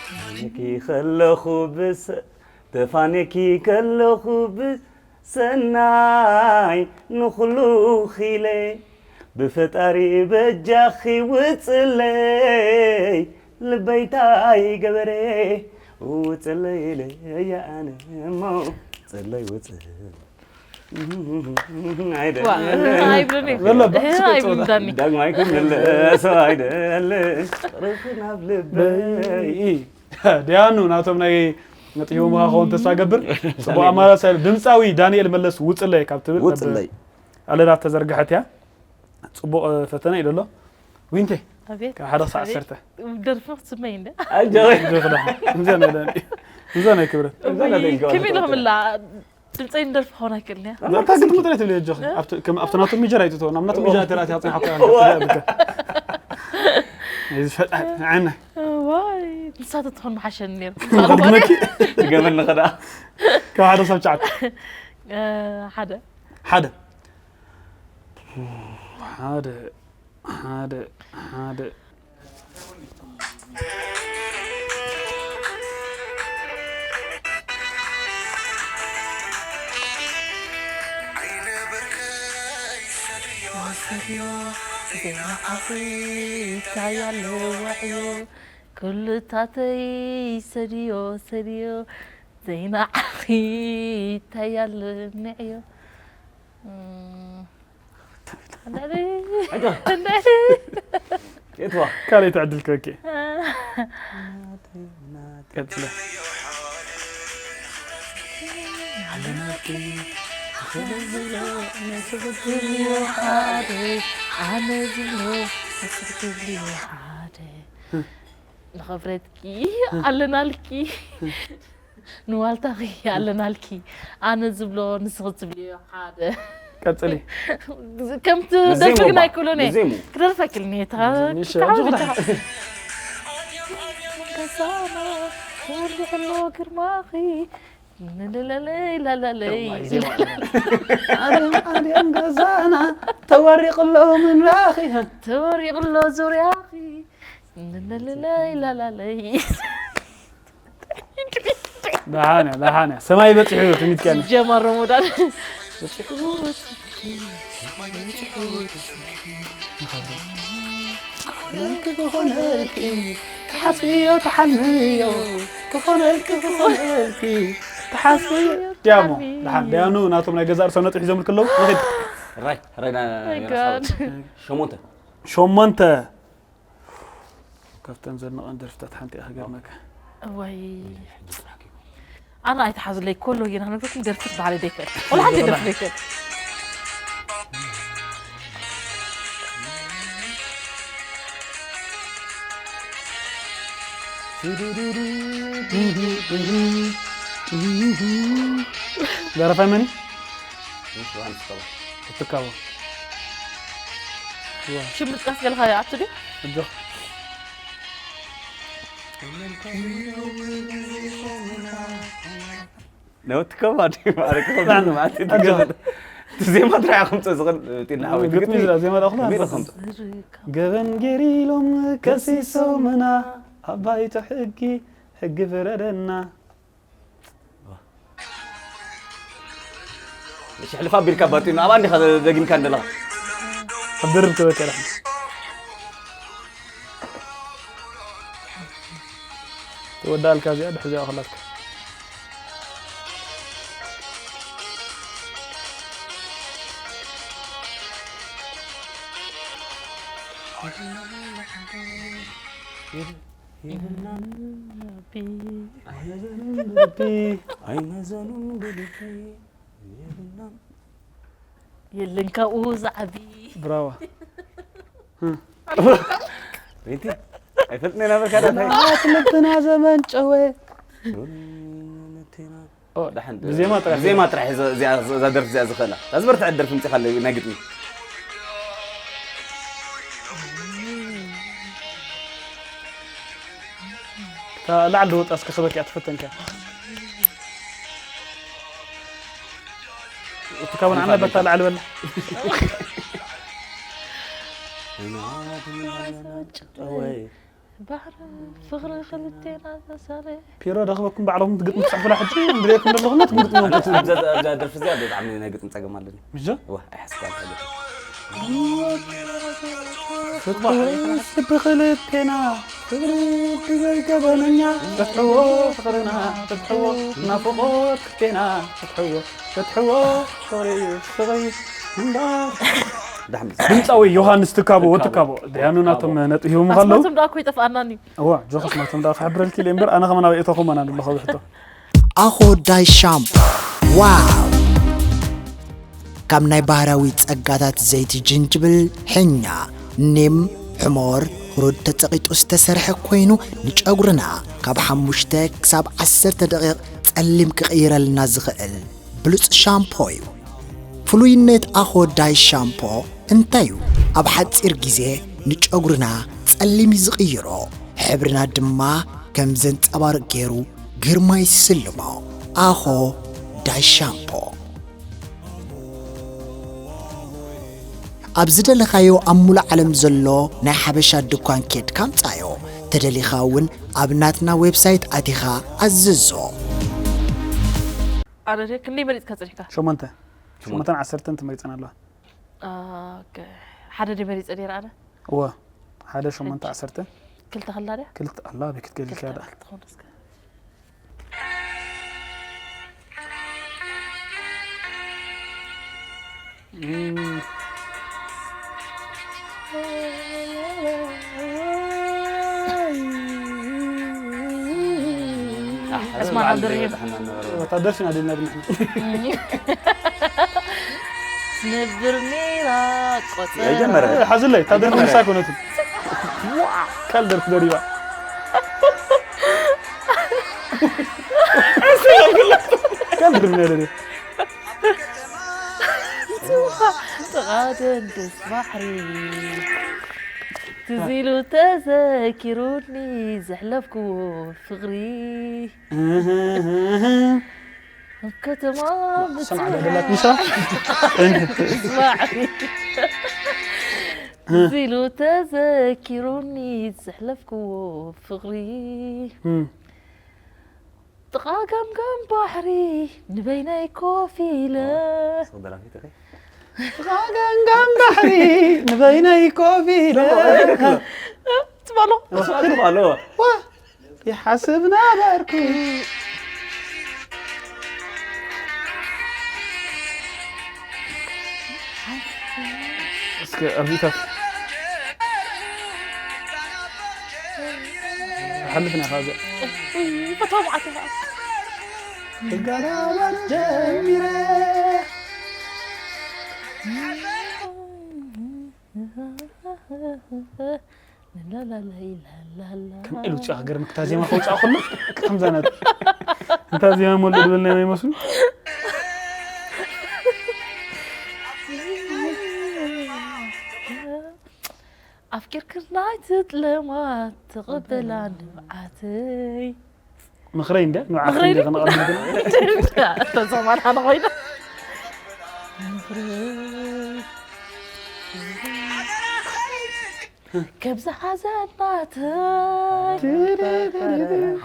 ተፋኒኪ ከለኹ ብስ ተፋኒኪ ከለኹ ብሰናይ ንኹሉ ኺለ ብፈጣሪ በጃኺ ውፅለይ ልበይታይ ገበረ ውፅለይ ኢለ ኣነ እሞ ፅለይ ውፅል ኣይደ ዋ፣ ኣይብልን እዩ። በለባ፣ እህ፣ ስቅ ኣይብልን ጸወታ። ዳኒ። ዳግማይ ክምለስ ኣይደል ቅርኺ ናብ ልበይ በይ። ዲያኑ ናቶም ናይ ነጥቦም ክኸውን ተስፋ ገብር። ጽቡቕ ኣማራጺ ድምጻዊ ዳንኤል መለስ ውጽለይ ካብ ትብል ውጽለይ። ኣለና ተዘርግሐት እያ። ጽቡቕ ፈተነ እዩ ዘሎ። ዊንቴ ኣቤት። ካብ ሓደ ክሳብ ኣቤት። ዓሰርተ። ደርፊ ክትስመይ እንደ ኣጆኺ እንዘ ናይ ዳኒ። እንዘ ናይ ክብረት። እዛ ናይ ደንገዋ ከመይ ኢለ ተፈጥሮ። ክምላ ድምፀይ ንደርፊ ክኾን ኣይክእልን እያ። እዛ ግጥሚ ጥራይ ትብሊ ኣጆኺ። ኣብቲ ከም ኣብቲ ናቱ ሚጀር ኣይትተው። ናብ ናቱ ሚጀር ኣይተራእቲ ኣጽናሕኩ። እዚ ፈጣሪ ንዓና። ዋይ ንሳተ ትኾን መሓሸኒ ነይሩ። ግጥመኪ ገመን ንኸዳ ካብ ሓደ ክሳብ ትሽዓተ። ሓደ ሓደ ሓደ ሓደ ሓደ ኩልታተይ ሰድዮ ሰድዮ ዘይናዓኺ ታያለ ንዕዮ። የትዋ ካልኣይ ትዕድል ክበኪ። ቀጽለ። ኣነ ዝብሎ ንስኽትብልዮ ሓደ ንኸብረትኪ ኣለናልኪ ንዋልታኺ ኣለናልኪ ኣነ ዝብሎ ንስኽትብልዮ ሓደ ቀጽሊ። ከምቲ ንዜሙ ደርፊ ግን ባ፣ ኣይክእሉን እየ ንዜሙ። ክደርፈክልኒ እየ ንሽ ኣጆኺ ደሓን። ገዛና ወሊዕሎ ግርማኺ ንለለለይ ላላለይ ኣድም ኣድም ገዛና ተወሪቕሎ ምንራኺ። ተወሪቕሎ ዙርያኺ ንለለለይ ላላለይ ደሓን እያ፣ ደሓን እያ። ሰማይ በጺሑ እዩ ትምኒት ከኒ። ጀማር ሮሞዳን ክኾነልኪ ትሓስብዮ ትሓልምዮ ክኾነልኪ ክኾነልኪ ትሓስብዮ። ዲያሞ ደሓን ዲያኑ ናቶም ናይ ገዛ ርእሶም ነጥቢ ሒዞም ከለዉ ንኺድ። ራይ ራይ ና My God። ሸሞንተ ሸሞንተ ካብተን ዘድንቐን ደርፍታት ሓንቲ እያ ክገርመካ። ወይ ኣነ ኣይተሓዙለይ ኮሎ እየ ንክነግረኩም ደርፍት ባህሊ ደይክእል ወላ ሓንቲ ደርፊ ደይክእል ደረፋይ መን እዩ? ዮሃንስ ከባ ክትካቦ ሽም ምጥቃስ ገልካ ኣቱ ድዩ እጆ ነውቲ ከባ ድዩ ማዕረግ ከባ ማለት እዩ ትገበል እቲ ዜማ ጥራይ ከምፀ ዝኽእል ጢና ዓወት ግጥሚ ዝላ ዜማ ዳኹና ቢሮ ከምፀ ገበን ገይሩ ኢሎም ከሲሶምና ኣብ ባይቶ ሕጊ ሕጊ ፍረደና። እሺ፣ ሕልፍ ኣቢልካ ባጢኑ፣ ኣብኣ እንዲኻ ደጊምካ እንደለኻ። ኣብ ድርብ ክበካ ኢኻ። ትወዳልካ እዚኣ፣ ድሕዚኣ ክላትካ። ኣይመዘኑን ብልቢ፣ ኣይመዘኑን ብልቢ። የለን ካብኡ ዝዓቢ። ብራዋ። ቤቲ፣ ኣይፈልጥን ኢና በልካ ዳታይ። ኣትልብና ዘመን ጨወ። ኦ፣ ደሓን፣ ብዜማ ጥራሕ። ብዜማ ጥራሕ እዛ፣ እዚኣ፣ እዛ ደርፊ እዚኣ ዝኽእላ። እዛ ዝበርትዐት ደርፊ ምፂኻ ኣለዩ ናይ ግጥሚ። እታ ላዕሊ ዝወጣ እስከ ክበኪ እያ ትፈተንካ። እቲ ካብ ንዓና በታ ላዕሊ በላ። ባሕሪ ፍቕሪ ክልቴና ተሳለ። ፒሮ ረኽበኩም ባዕልኹም ትግጥሙ ትጽሕፉላ ሕጂ እንድሌኩም ዘለኹም ትግጥሙ ኣለኹም። ኣብዛ፣ ኣብዛ ደርፊ እዚኣ ብጣዕሚ ናይ ግጥሚ ጸገም ኣለኒ። ምሽ? እዋ፣ ኣይሓስብካን እታ ግጥሚ። ፍቕርስ ብኽልቴና፣ ፍቕሪ ብዘይ ገበነኛ፣ ፍትሕዎ ፍቕርና፣ ፍትሕዎ ናፍቖት ክልቴና፣ ፍትሕዎ፣ ፍትሕዎ ፍቕሪ፣ ፍቕሪ እምበር። ድምፃዊ ዮሃንስ ትካቦ፣ ወዲ ትካቦ። ደያኑ ናቶም ነጥቢ ሂቦም ኣለዉ። ኣስማቶም ደኣ እኮ ይጠፍኣናኒ። እዋ፣ ጆኸስ ናቶም ደኣ ክሕብረልኪ ኢለ እምበር፣ ኣነ ከማን ኣብ ኤቶኹም ኣና ንብሎ ከብሕቶ። ኣኾ ዳይ ሻምፖ። ዋው! ካብ ናይ ባህራዊ ጸጋታት ዘይቲ ጅንጅብል፣ ሕኛ፣ ኒም፣ ሕሞር፣ ሁሩድ ተጸቒጡ ዝተሰርሐ ኮይኑ፣ ንጨጉርና ካብ ሓሙሽተ ክሳብ ዓሰርተ ደቂቕ ጸሊም ክቕይረልና ዝኽእል ብሉጽ ሻምፖ እዩ። ፍሉይነት ኣኾ ዳይ ሻምፖ እንታይ እዩ? ኣብ ሓጺር ግዜ ንጨጉርና ጸሊም እዩ ዝቕይሮ፣ ሕብርና ድማ ከም ዘንጸባርቕ ገይሩ ግርማ ይስልሞ። ኣኾ ዳይ ሻምፖ። ኣብ ዝደለኻዮ ኣብ ሙሉእ ዓለም ዘሎ ናይ ሓበሻ ድኳን ኬድካ ኣምጻዮ። ተደሊኻ እውን ኣብ ናትና ዌብሳይት ኣቲኻ ኣዝዞ። ኣረ፣ ክንደይ መሪጽካ ጸኒሕካ? ሸሞንተ። ሸሞንተን ዓሰርተን ተመሪጸን ኣለዋ። ኦኬ። ሓደ ድየ መሪጸ ነይረ ኣነ? እወ። ሓደ፣ ሸሞንተ፣ ዓሰርተ። ክልተ ከላ ድያ? ክልተ ኣላ፣ ኣበይ ክትገሊ ክልተ ኢልካ ደኣ? ክትኸውን እስከ። እም። ኣስማን ዓብደርሂም። ወታደር ሽና ደና ብንሕና። ስነብር ሜራ ቆጸራ። የጀመረ። ሓዝለይ፣ ታደር ምሳ ኣይኮነትን። ካልደርፍ ደሪባ። ካልደርፍ ነይረ። ጥቓ ደንደስ ባሕሪ ትዝ ኢሉ ተዘኪሩኒ ዘሕለፍክዎ ፍቕሪ። እህ፣ እህ፣ እህ። ኣብ ከተማ ሰማዕ ምጽዋዕ። ደላት ምሳ? ምጽዋዕ። ትዝ ኢሉ ተዘኪሩኒ ዘሕለፍክዎ ፍቕሪ። እም። ጥቓ ገምገም ባሕሪ ንበይነይ ኮፍ ኢለ። ጽቡቕ ደራፊት ኢኺ። ጥቓ ገምገም ባሕሪ ንበይነይ ኮፍ ኢለ። ጽቡቕ ኣሎ። ጽቡቕ ኣሎ። ዋ፣ ይሓስብ ነበርኩ። እስከ ኣብዚታት ሓልፍና ካብዚኣ። እይ፣ ፈትዋ መዓት ኢኻ። ክጋራባር ጀሚረ። ላላላይ ላላላ። ከም ኢሉ ውፅኣ ክገርም፣ ክታ ዜማ ከውፅኣ ከሎ ከምዛ ናት። እንታ ዜማ መሉ ዝበልና ናይ መስሉ። ኣፍቂርክን ናይ ትጥለማ ተቐበላ ንብዓተይ። ምኽረይ እንደ ንብዓት ምኽረይ እንደ ድዩ? ከነቐብል ግን። ተዘማን ኣነ ኮይነ። ምኽረይ። ከምዚ ሓዘን ናተይ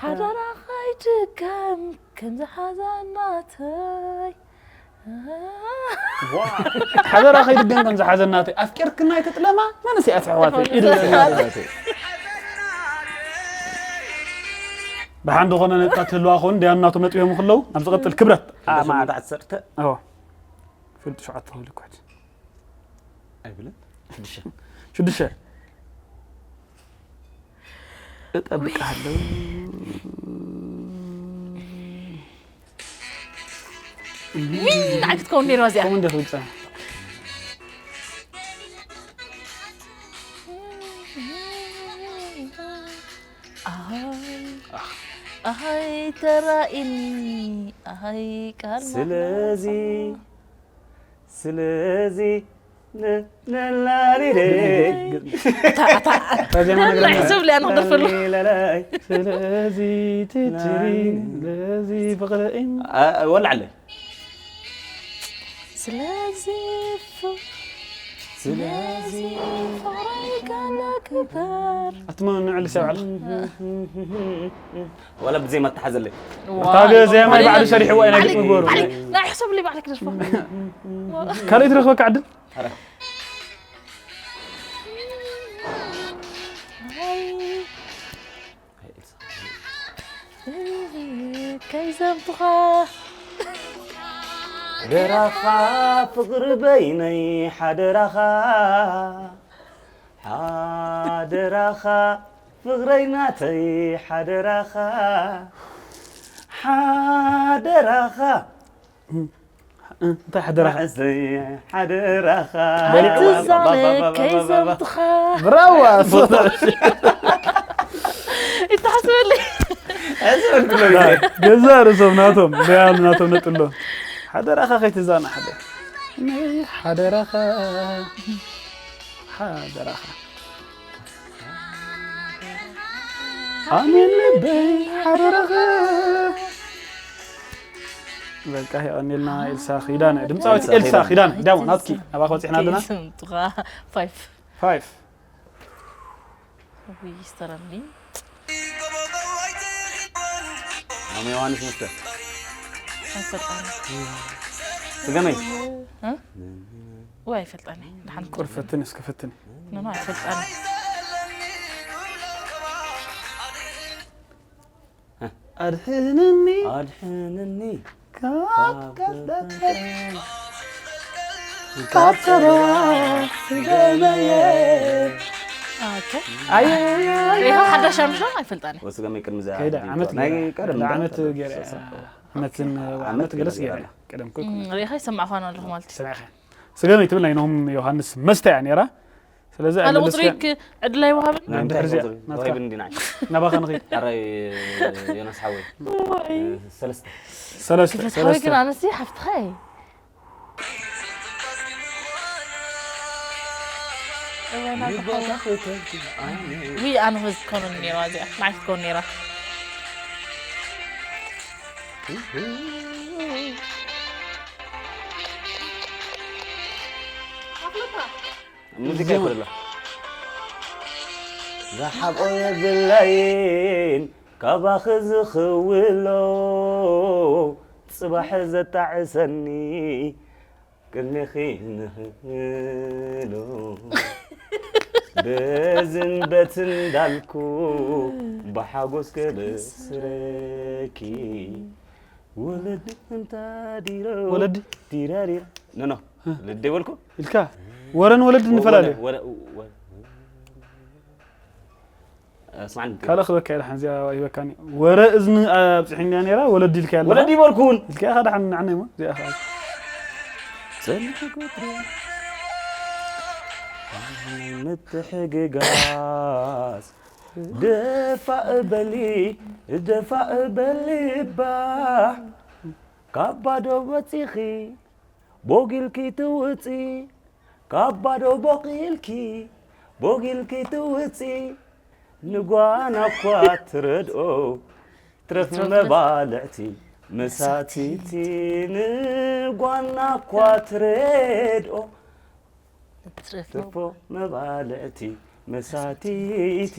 ሓደራ ኸይድገም፣ ከምዚ ሓዘን ናተይ። ሓደራ ከይድገም ከም ዝሓዘናተይ ኣፍቂርክና ኣይትጥለማ መንእሰያት ኣሕዋተይ ኢዱ። ብሓን ዝኾነ ነጥብታት ክህልዋ ክኸውን ዲያም ናቶም ነጥብ ሂቦም ከለዉ ናብ ዝቐጥል ክብረት ኣማን። ዓሰርተ ኣዎ ፍልጥ ሸውዓተ ክብል ይኳድ ኣይብልን። ሽዱሽተ እጠብቅሃለሁ። ዊይ ንዓይ ክትከውን ነይርዋ እዚኣ። ከምኡ እንደ ትውፅእ ኣይ ተራኢኒ ኣይ ቃል ስለዚ ስለዚ ነ- ነላሊለይ ዜማ ነግረና። ናይ ሰብ ሊያ ንክደርፈሉ ነላሊለይ። ስለዚ ትትሪ ስለዚ ፍቕሪ እም- አ- ወላዕለይ ስለዚ ፍ- ስለዚ ፍቕረይ ጋና ክበር ኣትመ ንዕሊ ሰብ ዓለ ወላ ብዜማ ተሓዘለይ ታገ ዜማ ባዕሉ ሰሪሕዎ ኢና ግጥሚ ገሩ ናይ ሕሰብለይ ባዕለ ክደርፎ ካልእ ትረኽበካ ዕድል ኧረ ከይዘምትኻ ሓደራኻ ፍቕሪ በይነይ ሓደራኻ ሓደራኻ ፍቕረይ ናተይ ሓደራኻ ሓደራኻ እንታይ ሓደራኻ መዓሰይ ሓደራኻ ኣይትዛነ ከይዘምትኻ ብራዋ ይተሓስበለይ ገዛ ርእሶም ናቶም ሪያል ናቶም ነጥሎ ሓደራኻ ከይትዛና ሓደ ሓደራኻ ሓደራኻ ኣሜን ልበይ ሓደራኻ በቃ የቐኒልና ኤልሳ ኪዳነ ድምፃዊት ኤልሳ ኪዳነ ዳሞ ናትኪ ናባኻ በፂሕና ኣለና ስምጥኻ ፋይፍ ፋይፍ ውይ ስተረኒ ማሚ ዮሃንስ መስተ ኣይፈልጣኒ ስገመይ ወይ ኣይፈልጣኒ ድሓን ቁር ፈትን እስከ ፈትን ኖኖ ኣይፈልጣኒ ኣድሕንኒ ኣድሕንኒ ካብ ቀደተ ካብ ስገመየ ኦኬ ኣየየየ ሪኻ ሓዳሽ ኣምሻ ኣይፈልጣኒ ወስገመይ ቅድሚ ዛ ከይዳ ዓመት ናይ ገይራ ቀደም ዓመት ገይራ ዓመትን ዓመት ገለስ ገይራ ቀደም ኩል ሪኻ ይሰማዕኳ ኣለኹ ማለት እዩ ሰሚዕካ ስገመይ ትብል ናይ ኖም ዮሃንስ መስተ እያ ነይራ ስለዚ ካልእ ኣይመለስካያን። ቁፅሪ ክ- ዕድል ኣይወሃብን ናይ ድሕሪ እዚኣ ናትካ። ወሂብን ዲና ናባኻ ንኸይድ ኣራይ ዮናስ ሓወይ ሰለስተ ሰለስተ ክፍለት ሓወይ ግን ሰለስተ ኣነሲ ሓፍትኻ እየ እዋን ኣልኮል ዊ ኣነ ክትኮኑን ነይራ እዚኣ ንዓይ ክትኮን ነይራ ሙዚቃ ይኮን ኣሎ ዝሓቆ የብለይን ካባኺ ዝኽውሎ ጽባሕ ዘጣዕሰኒ ቅድሜኺ ንኽእሎ በዝን በትን እንዳልኩ ብሓጎስ ከበስረኪ ወለዲ እንታ ዲሮ ወለዲ ዲራዲራ ኖ ኖ ልደ ይበልኩ ኢልካ ወረን ወለድ ንፈላለዩ ወረ- ወረ- ወረ- ስማዕኒ ካልእ ክበካ ኢለ ሓንዚኣ ሂበካኒ ወረ እዝኒ ኣብፅሒንያ ነይራ ወለድ ኢልካ ኣለኻ ወለዲ ይበልኩ እውን ኢልካ ኢኻ ደሓን ንዓነይ እሞ እዚኣ ከዓ ጽንሕ ቁጥሪ ምትሕግጋዝ ደፋእ በሊ ደፋእ በሊ እባ ካብ ባዶ ወፂኺ ቦጊልኪ ትውፂ ካብ ባዶ ቦቂልኪ ቦጊልኪ ትውፂ ንጓና እኳ ትረድኦ ትረፍ መባልዕቲ መሳቲቲ ንጓና እኳ ትረድኦ ትረፎ መባልዕቲ መሳቲቲ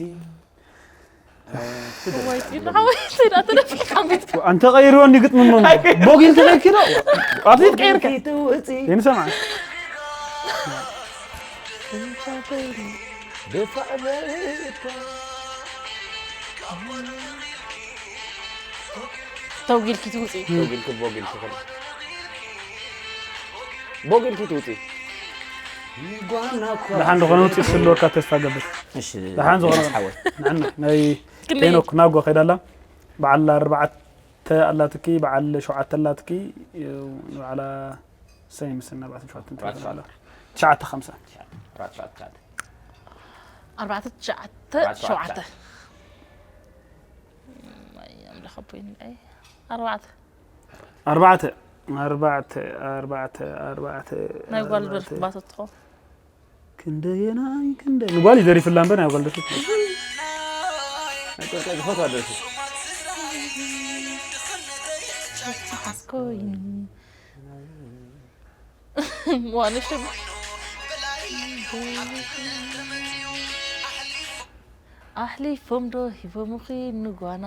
ኣንተ ቀይርዎ እንዲ ግጥሚ እሞ። ቦጊል ተፈኪሮ። ኣብቲ ትቀይርከ። ይንሰማ። ተውጊልኪ ትውፅኢ። ተውጊልኪ ቦጊልኪ ትውፅኢ። ደሓን ዝኾነ ውፅኢት ክህልወካ ተስፋ ገብር። ደሓን ዝኾነ ሓወይ። ንዕና ናይ ሄኖክ ናጓ ከይዳላ በዓል ኣርባዕተ ኣላትኪ በዓል ሸውዓተ ኣላትኪ በዓላ ሰይ ምስና ኣርባዕተ ሸውዓተ ትሽዓተ ከምሳ ኣርባዕተ ትሽዓተ ሸውዓተ ኣምላኽ ኣቦይ ንዓይ ኣርባዕተ ኣርባዕተ ኣርባዕተ ኣርባዕተ ኣርባዕተ ናይ ጓል በርክ ባቶ ትኾ ክንደየናይ ክንደ ንጓል ይደሪፍላ እምበር ናይ ጓል ደርፊ ዝፈትዋ ደርፊ ሓስኮይኒ ዋንሽም ኣሕሊፎም ዶ ሂቦምኺ ንጓና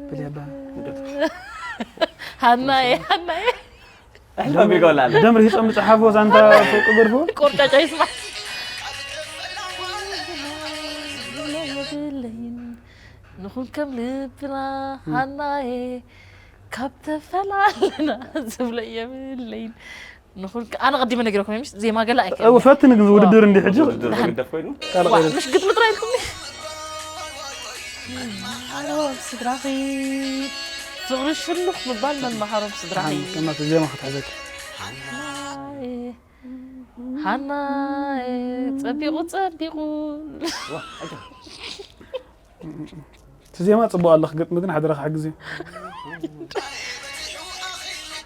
ብልያባ ሃናየ ሃናየ ኣሕሊፎም ይገብላ ደም ርሂጾም ዝጸሓፍዎ ዛንታ ፍርቂ ገድፎ ቆርጫጫ ይስማዕ የብለይን ንኹን ከም ልብና ሃናየ ካብ ተፈላለና ዝብለ የብለይን ንኹን ኣነ ቀዲመ ነጊረኩም ምሽ ዜማ ገለ ኣይከ ፈትን ግን ውድድር እንዲ ሕጂ ግደፍ ኮይኑ ካልእ ቀይሩ ምሽ ግጥሚ ጥራይ ኢልኩም መሃሮም ስድራኺ ፍቕሪ ሽሉኽ ምባል መመሃሮም ስድራኺ ከማት ዜማ ክትሕዘክ ሃናየ ጸቢቑ ጸቢቑ እቲ ዜማ ጽቡቕ ኣለኽ ግጥሚ ግን ሓደራኻ ሓግዝ እዩ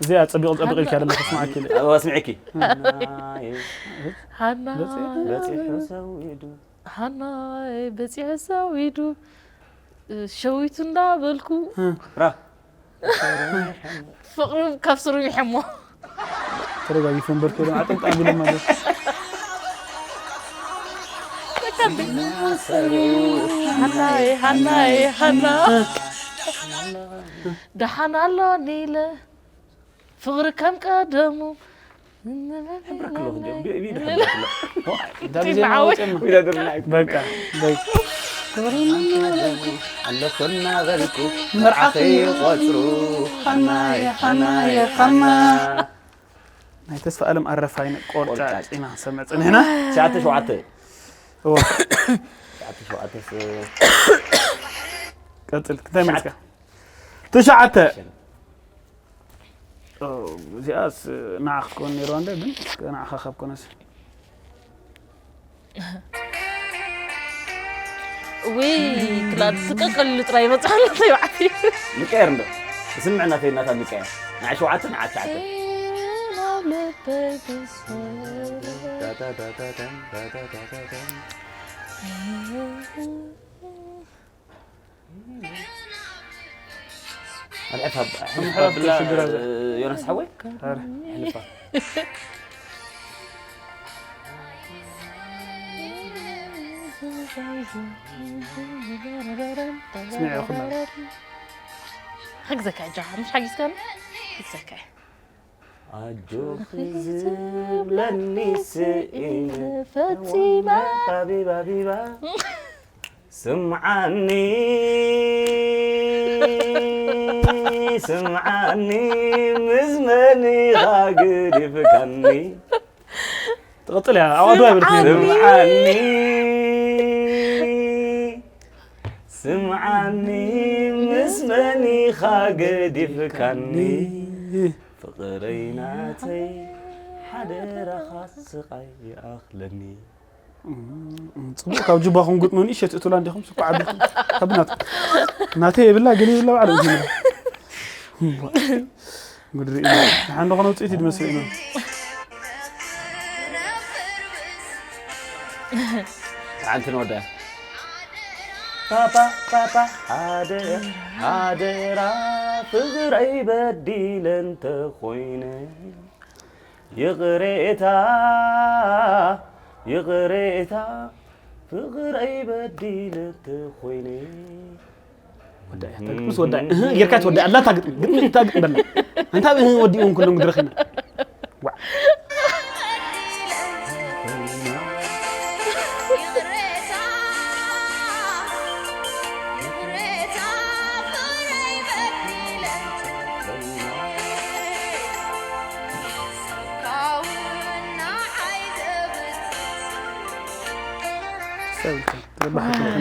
እዚኣ ጸቢቑ ጸቢቑ ኢልካ ደለ ተስማዓኪ ኢለ ኣበባ ስምዒኪ ሃና በፂሑ ሰዊዱ ሃናየ በፂሑ ሰዊዱ ሸዊቱ እንዳበልኩ ራ ፍቕሪ ካብ ስሩ ይሕሞ ተረጋጊፎም በርኮ ድማ ኣጠምጣም ኢሎም ማለት ሃናየ ሃናየ ሃና ደሓን ኣሎ ኒለ ፍቕሪ ከም ቀደሙ በቃ በቃ ኣለኮና በልኩ መርዓኺ ቆፅሩ ሓናየ ሓናየ ሓና ናይ ተስፋ ኣለም ኣረፋይነ ቆርጫጭ ኢና ሰምዕ ፅኒሕና ትሽዓተ ሸውዓተ እዋ ትሽዓተ ሸውዓተ ቀፅል እንታይ መፅካ ትሽዓተ እዚኣስ ንዓ ክትከውን ነይርዋ እንደ ግን ንዓኻ ካብ ኮነስ ውይ ክላድ ስቀቀሉ ጥራይ ይመፅኣሉ ተይባዕቲ ንቀየር እንዶ ስምዕና ተይናታ ንቀየር ንዓ ሸውዓተ ንዓ ትሽዓተ ኣልዕፋ ኣልዕፋ ብላ ዮናስ ሓወይ ኣልዕፋ ስሚዐ ኩላ ሕግዘካ እጃኻ ምሽ ሓጊዝካኒ ሕግዘካ ኣጆኺ ዝብለኒ ስኢነ ፈጺመ ባቢባ ቢባ ስምዓኒ ስምዓኒ ምስ መን ኢኻ ግዲፍካኒ ትቕፅል እያ ኣብ ኣድዋ ይብል ስምዓኒ ስምዓኒ ምስ መን ኢኻ ገዲፍካኒ ፍቕረይ ናተይ ሓደራኻ ስቓይ ይኣኽለኒ ፅቡቅ ካብ ጅባኹም ግጥሞ ንእሸት እትብላ እንዲኹም ስኳ ዓቢኹም ከብናት ናተይ የብላ ገለ የብላ ባዕሉ ይብላ ጉድ ርኢ ሓንዶ ኾነ ውፅኢት ይድመስል ኢና ሓንቲ ንወዳ ፓፓ ፓፓ ሓደራ ሓደራ ፍቕረይ በዲለ እንተኾይነ ይቕሬታ ይቕሬታ ፍቕረይ በዲለ ተኾይነ። ወዳእያ፣ ምስ ወዳእያ። እህ፣ ጌርካ ትወዳእ ኣላ፣ እታ ግጥሚ፣ ግጥሚ፣ እታ ግጥሚ በላ። እንታ እህ ወዲእዎም ኩሎም ድረኽና። ዋዕ።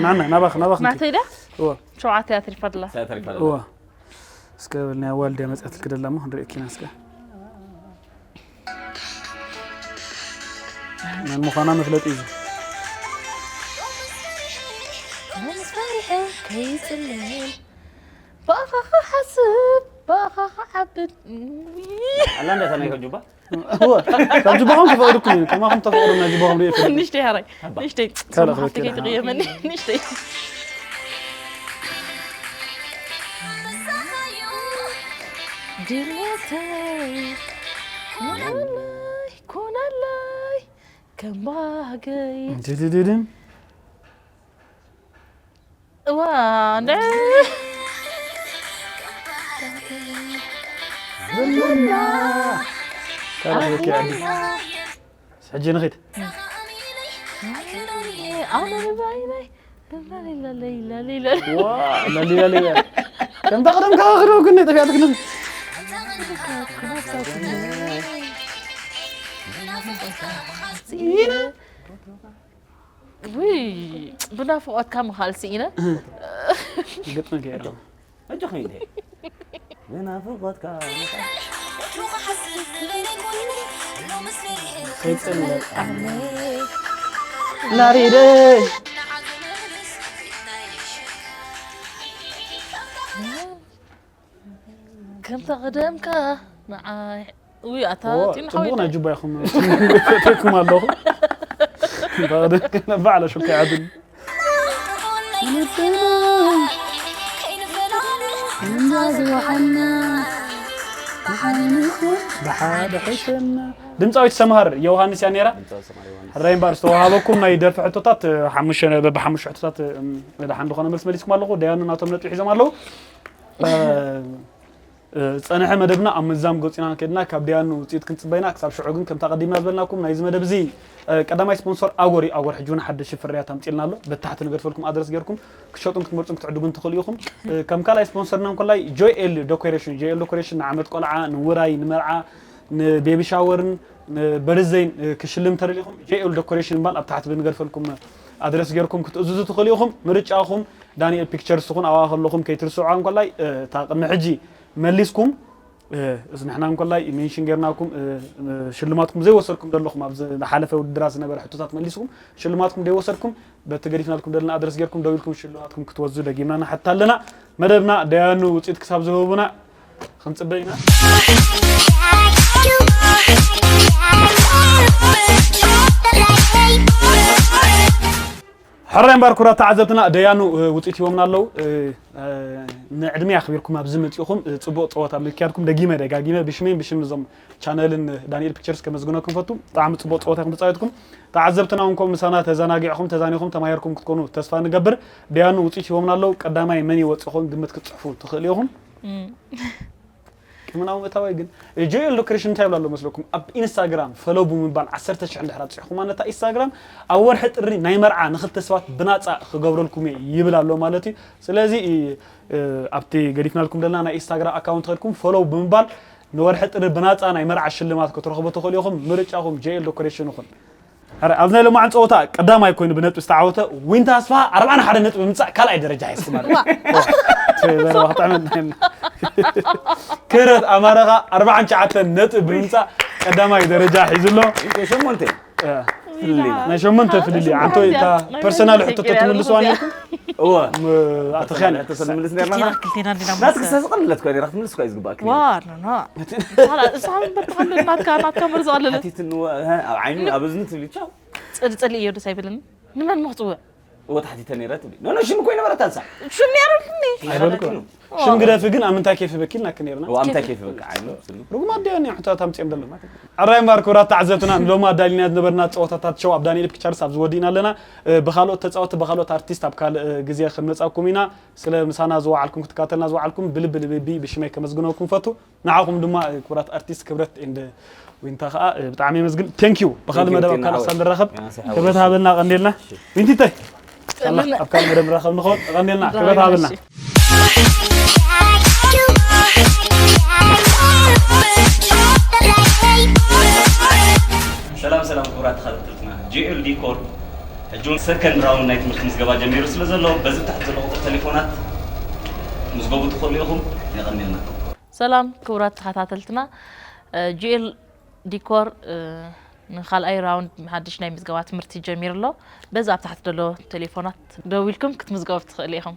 ናና፣ ናባኽ፣ ናባኽ። ናተይ ድያ? እወ። ሸውዓተ እያ ተሪፋ ደላ። እሳ ተሪፋ ደላ። እወ። እስከ በል፣ ናይ ኣዋልድ እያ መጽኣትልኪ ደላ እሞ ክንርኢ ኪና እስከ። መን ምዃና መፍለጢ እዩ። መን ፈሪሐ ከይጽለል፣ ብኣኻ ክሓስብ፣ ብኣኻ ክዓብድ። ኣላ እንዳ ተናይ ከጁባ? እወ፣ ካብ ጅባኹም ተፈቕዱኩም እዩ። ከማኹም ተፈቕዱ ናይ ጅባኹም ርእየ ይፈልጥ። ንእሽተይ ሃራይ፣ ኣባ። ንእሽተይ። ካልእ ሰማዕቲ ክበኪ ከይትቕየመኒ፣ ንእሽተይ። ድሌተይ፣ ኮነለይ፣ ኮነለይ፣ ከም ባህገይ። ድድድድን። እዋ፣ እንደ ዝምና። ካልእ ክበኪ ዓዲ። ሕጂ ንኺድ። ኣነ ባይ ባይ። ላሊላ፣ ላሊላ፣ ላሊላ። ዋ፣ ላሊላ፣ ላሊላ። ከምታ ቀደም ካብ ክዶ ግን ጠፊኣትክ ንኺድ። ውይ፣ ብናፍቖትካ ምኻል ስኢነ። ግጥሚ ገይሮም። ሕጂ ኸይደ። ብናፍቖትካ ምኻል። ከይጽለል ኣነ። ናሪደይ። ከምታ ቀደምካ ንዓይ። ውይ፣ ኣታ ኦ፣ ቲን ጽቡቕ ሓወይ። ናይ ጁባ ኢኹም። ፈትየኩም ኣለኹ። ከምታ ቀደምካ ነባዕ ለሹካ ይዓድል። እንዳ ዝወሓና ብሓደ ንኹን። ብሓደ ሒሰና። ድምፃዊት ሰምሃር ዮሃንስ እያ ነይራ። ድምፃዊ ሰምሃር ዮሃንስ። ሕራይ እምበኣር ዝተዋሃበኩም ናይ ደርፊ ሕቶታት፣ ሓሙሽተ፣ በብሓሙሽተ ሕቶታት፣ እም፣ ደሓን ዝኾነ መልሲ መሊስኩም ኣለኹ። ደያኑ ናቶም ነጥቢ ሒዞም ኣለዉ። እ፣ እ፣ ዝጸንሐ መደብና ኣብ ምዛም ገጺና ከድና ካብ ደያኑ ውጽኢት ክንጽበይና። ክሳብ ሽዑ ግን ከምታ ቀዲምና ዝበልናኩም ናይዚ መደብ እዚ፣ እ፣ ቀዳማይ ስፖንሰር ኣጎር እዩ። ኣጎር ሕጂ እውን ሓደሽ ፍርያት ኣምጺልና ኣሎ። በታሕቲ ንገድፈልኩም ኣድረስ ጌርኩም ክትሸጡን ክትመርጹን ክትዕድጉን ትኽእሉ ኢኹም። እ፣ ከም ካልኣይ ስፖንሰርና እንኮላይ ጆኤል ዶኮሬሽን፣ ጆኤል ዶኮሬሽን ንዓመት ቆልዓ፣ ንውራይ፣ ንመርዓ፣ ንቤቢ ሻወርን ንበርዝደይን፣ እ፣ ክሽልም ተደሊኹም ጆኤል ዶኮሬሽን ምባል ኣብ ታሕቲ ብንገድፈልኩም ኣድረስ ጌርኩም ክትእዝዙ ትኽእሉ ኢኹም። ምርጫኹም ዳንኤል ፒክቸርስ ትኹን ኣብኣ ከለኹም ከይትርስዑ። እንኮላይ፣ እ፣ እታ ቅድሚ ሕጂ መሊስኩም፣ እ፣ እዚ ንሕና እንኮላይ ሜንሽን ጌርናኩም፣ እ፣ እ፣ ሽልማትኩም ዘይወሰድኩም ዘለኹም፣ ኣብዚ ዝሓለፈ ውድድራት ዝነበረ ሕቶታት መሊስኩም ሽልማትኩም ዘይወሰድኩም፣ በቲ ገዲፍናልኩም ዘለና ኣድረስ ጌርኩም ደዊልኩም ሽልማትኩም ክትወስዱ ደጊምና ንሓትት ኣለና። መደብና ደያኑ ውጽኢት ክሳብ ዝህቡና ክንጽበ ኢና። ሕራይ እምበኣር ክቡራት ተዓዘብትና፣ ደያኑ፣ እ፣ ውጽኢት ሂቦምና ኣለዉ። እ፣ እ፣ ንዕድመይ ኣኽቢርኩም ኣብዚ መጺእኹም፣ እ፣ ጽቡቕ ጸወታ ምክያድኩም ደጊመ ደጋጊመ ብሽመይን ብሽም እዞም ቻነልን ዳንኤል ፒክቸርስ ከመስግነኩም ፈቱ። ብጣዕሚ ጽቡቕ ጸወታ ኢኹም ተጻዊትኩም። ተዓዘብትና እውን ከምኡ ምሳና ተዘናጊዕኹም፣ ተዛኒኹም፣ ተማሂርኩም ክትኮኑ ተስፋ ንገብር። ደያኑ ውጽኢት ሂቦምና ኣለዉ። ቀዳማይ መን ይወጽእ ይኸውን ግምት ክትጽሕፉ ትኽእሉ ኢኹም። እም። ቅድሚ ናብኡ ምእታወይ ግን፣ እ፣ ጆኤል ዶክሬሽን እንታይ ይብላ ኣሎ መስለኩም? ኣብ ኢንስታግራም ፈሎ ብምባል ዓሰርተ ሽሕ እንድሕር ኣብጺሕኩማ ነታ ኢንስታግራም፣ ኣብ ወርሒ ጥሪ ናይ መርዓ ንኽልተ ሰባት ብናጻ ክገብረልኩም እየ ይብል ኣሎ ማለት እዩ። ስለዚ፣ እ፣ እ፣ ኣብቲ ገዲፍናልኩም ዘለና ናይ ኢንስታግራም ኣካውንት ከድኩም ፈሎ ብምባል ንወርሒ ጥሪ ብናጻ ናይ መርዓ ሽልማት ክትረኽቡ ትኽእሉ ኢኹም። ምርጫኹም ጆኤል ዶኮሬሽን ይኹን። ሕረ፣ ኣብዚ ናይ ሎማዓን ጸወታ ቀዳማይ ኮይኑ ብነጥቢ ዝተዓወተ ዊንታ ኣስፋሃ ኣርባዓን ሓደን ነጥቢ ብምምጻእ ካልኣይ ደረጃ ሒዝኩም ኣሎ። ዋ። ኦ፣ ዘረባ ክጥዕመልና። ክብረት ኣማረ ከኣ ኣርባዓን ትሽዓተን ነጥቢ ብምምጻእ ቀዳማይ ደረጃ ሒዙ ኣሎ። ዊንታ ሸሞንተ። እ፣ ፍልልይ። ናይ ሸሞንተ ፍልልይ። ኣንቶይ እታ ፐርሰናል ሕቶ ተትምልስዋ ነርኩም? እወ። ም-፣ ኣተኽያን። ሕቶ ስንምልስ ነርና። ክልቴና፣ ክልቴና እንዲና ናትክ ምልስ። ሰስቕልለት እኮ ነራ ክትምልስ እኮ እዩ ዝግባእክ። ዋ፣ ኖ፣ ኖ። ንስኻ፣ ንስኻ እምበር ትሓልል ናትካ፣ ናትካ መርዞ ኣለለ። ሓቲትኒ፣ እ፣ ኣብ ዓይኑ፣ ኣብ እዝኒ ትብሊ፣ ቻው። ጽል-፣ ጽልኢ እዩ ደስ ኣይብልን። ንመን ምኽጽውዕ? እዎ ተሓቲተ ነይረ ትብሊ። ኖ፣ ኖ፣ ሽም እኮ ኣይነበረታን ሳዕ። ሽም ነይሩልኒ። ኣይበልኩ። ሽም ግደፊ ግን ኣብ ምንታይ ኬፍ በኪ ኢልናኪ ነይርና። እዎ፣ ኣምታይ ኬፍ በቃ፣ ዓይኖ፣ ስኑ። ርጉም ኣዲያ እኒኦ ሕቶታት ኣምፂኦም ዘለማ። ሕራይ እምበኣር ክቡራት ተዓዘብትና ንሎሚ ኣዳሊና ዝነበርና ፀወታታት ሸው ኣብ ዳንኤል ፒክቸርስ ኣብዚ ወዲእና ኣለና። እ፣ ብካልኦት ተፃወቲ ብካልኦት ኣርቲስት ኣብ ካልእ እ፣ ግዜ ክንመፃኩም ኢና። ስለ ምሳና ዝወዓልኩም ክትከታተልና ዝወዓልኩም ብልቢ ልቢ ብሽመይ ከመስግነኩም ፈቱ። ንዓኹም ድማ እ፣ ክቡራት ኣርቲስት ክብረት ኤንድ ዊንታ ከዓ እ፣ ብጣዕሚ የመስግን። ቴንክ ዩ። ብካልእ ቴንክ ዩ፣ መደብ ኣብ ቴንክ ዩ። ካልእ ሳብ ንራኸብ ሓወይ። ክብረት ሃበልና ቀንዴልና። ዊንቲታይ ሳላ ኣብ ካልእ መደብ ንራኸብ ንኸውን። ቀንዴልና ክብረት ሃበልና። ሰላም ሰላም ክቡራት ተኸታተልትና ጂኤል ዲኮር ሕጂ እውን ሰከንድ ራውንድ ናይ ትምህርቲ ምዝገባ ጀሚሩ ስለ ዘሎ በዚ ታሕቲ ዘሎ ቁፅሪ ቴሌፎናት ምዝገቡ ትኽእሉ ኢኹም። የቐንየልና። ሰላም ክቡራት ተኸታተልትና፣ እ፣ ጂኤል ዲኮር እ፣ ንኻልኣይ ራውንድ ሓድሽ ናይ ምዝገባ ትምህርቲ ጀሚሩ ኣሎ። በዚ ኣብ ታሕቲ ዘሎ ቴሌፎናት ደዊልኩም ክትምዝገቡ ትኽእሉ ኢኹም።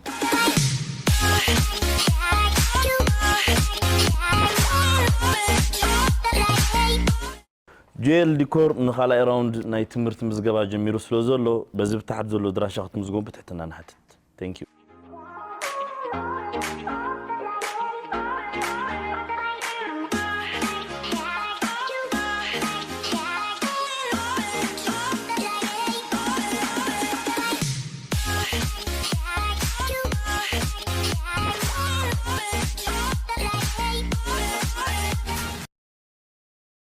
ጂኤል ዲኮር ንኻልኣይ ራውንድ ናይ ትምህርቲ ምዝገባ ጀሚሩ ስለ ዘሎ በዚ ብታሕቲ ዘሎ ድራሻ ክትምዝገቡ ብትሕትና ንሓትት። Thank you።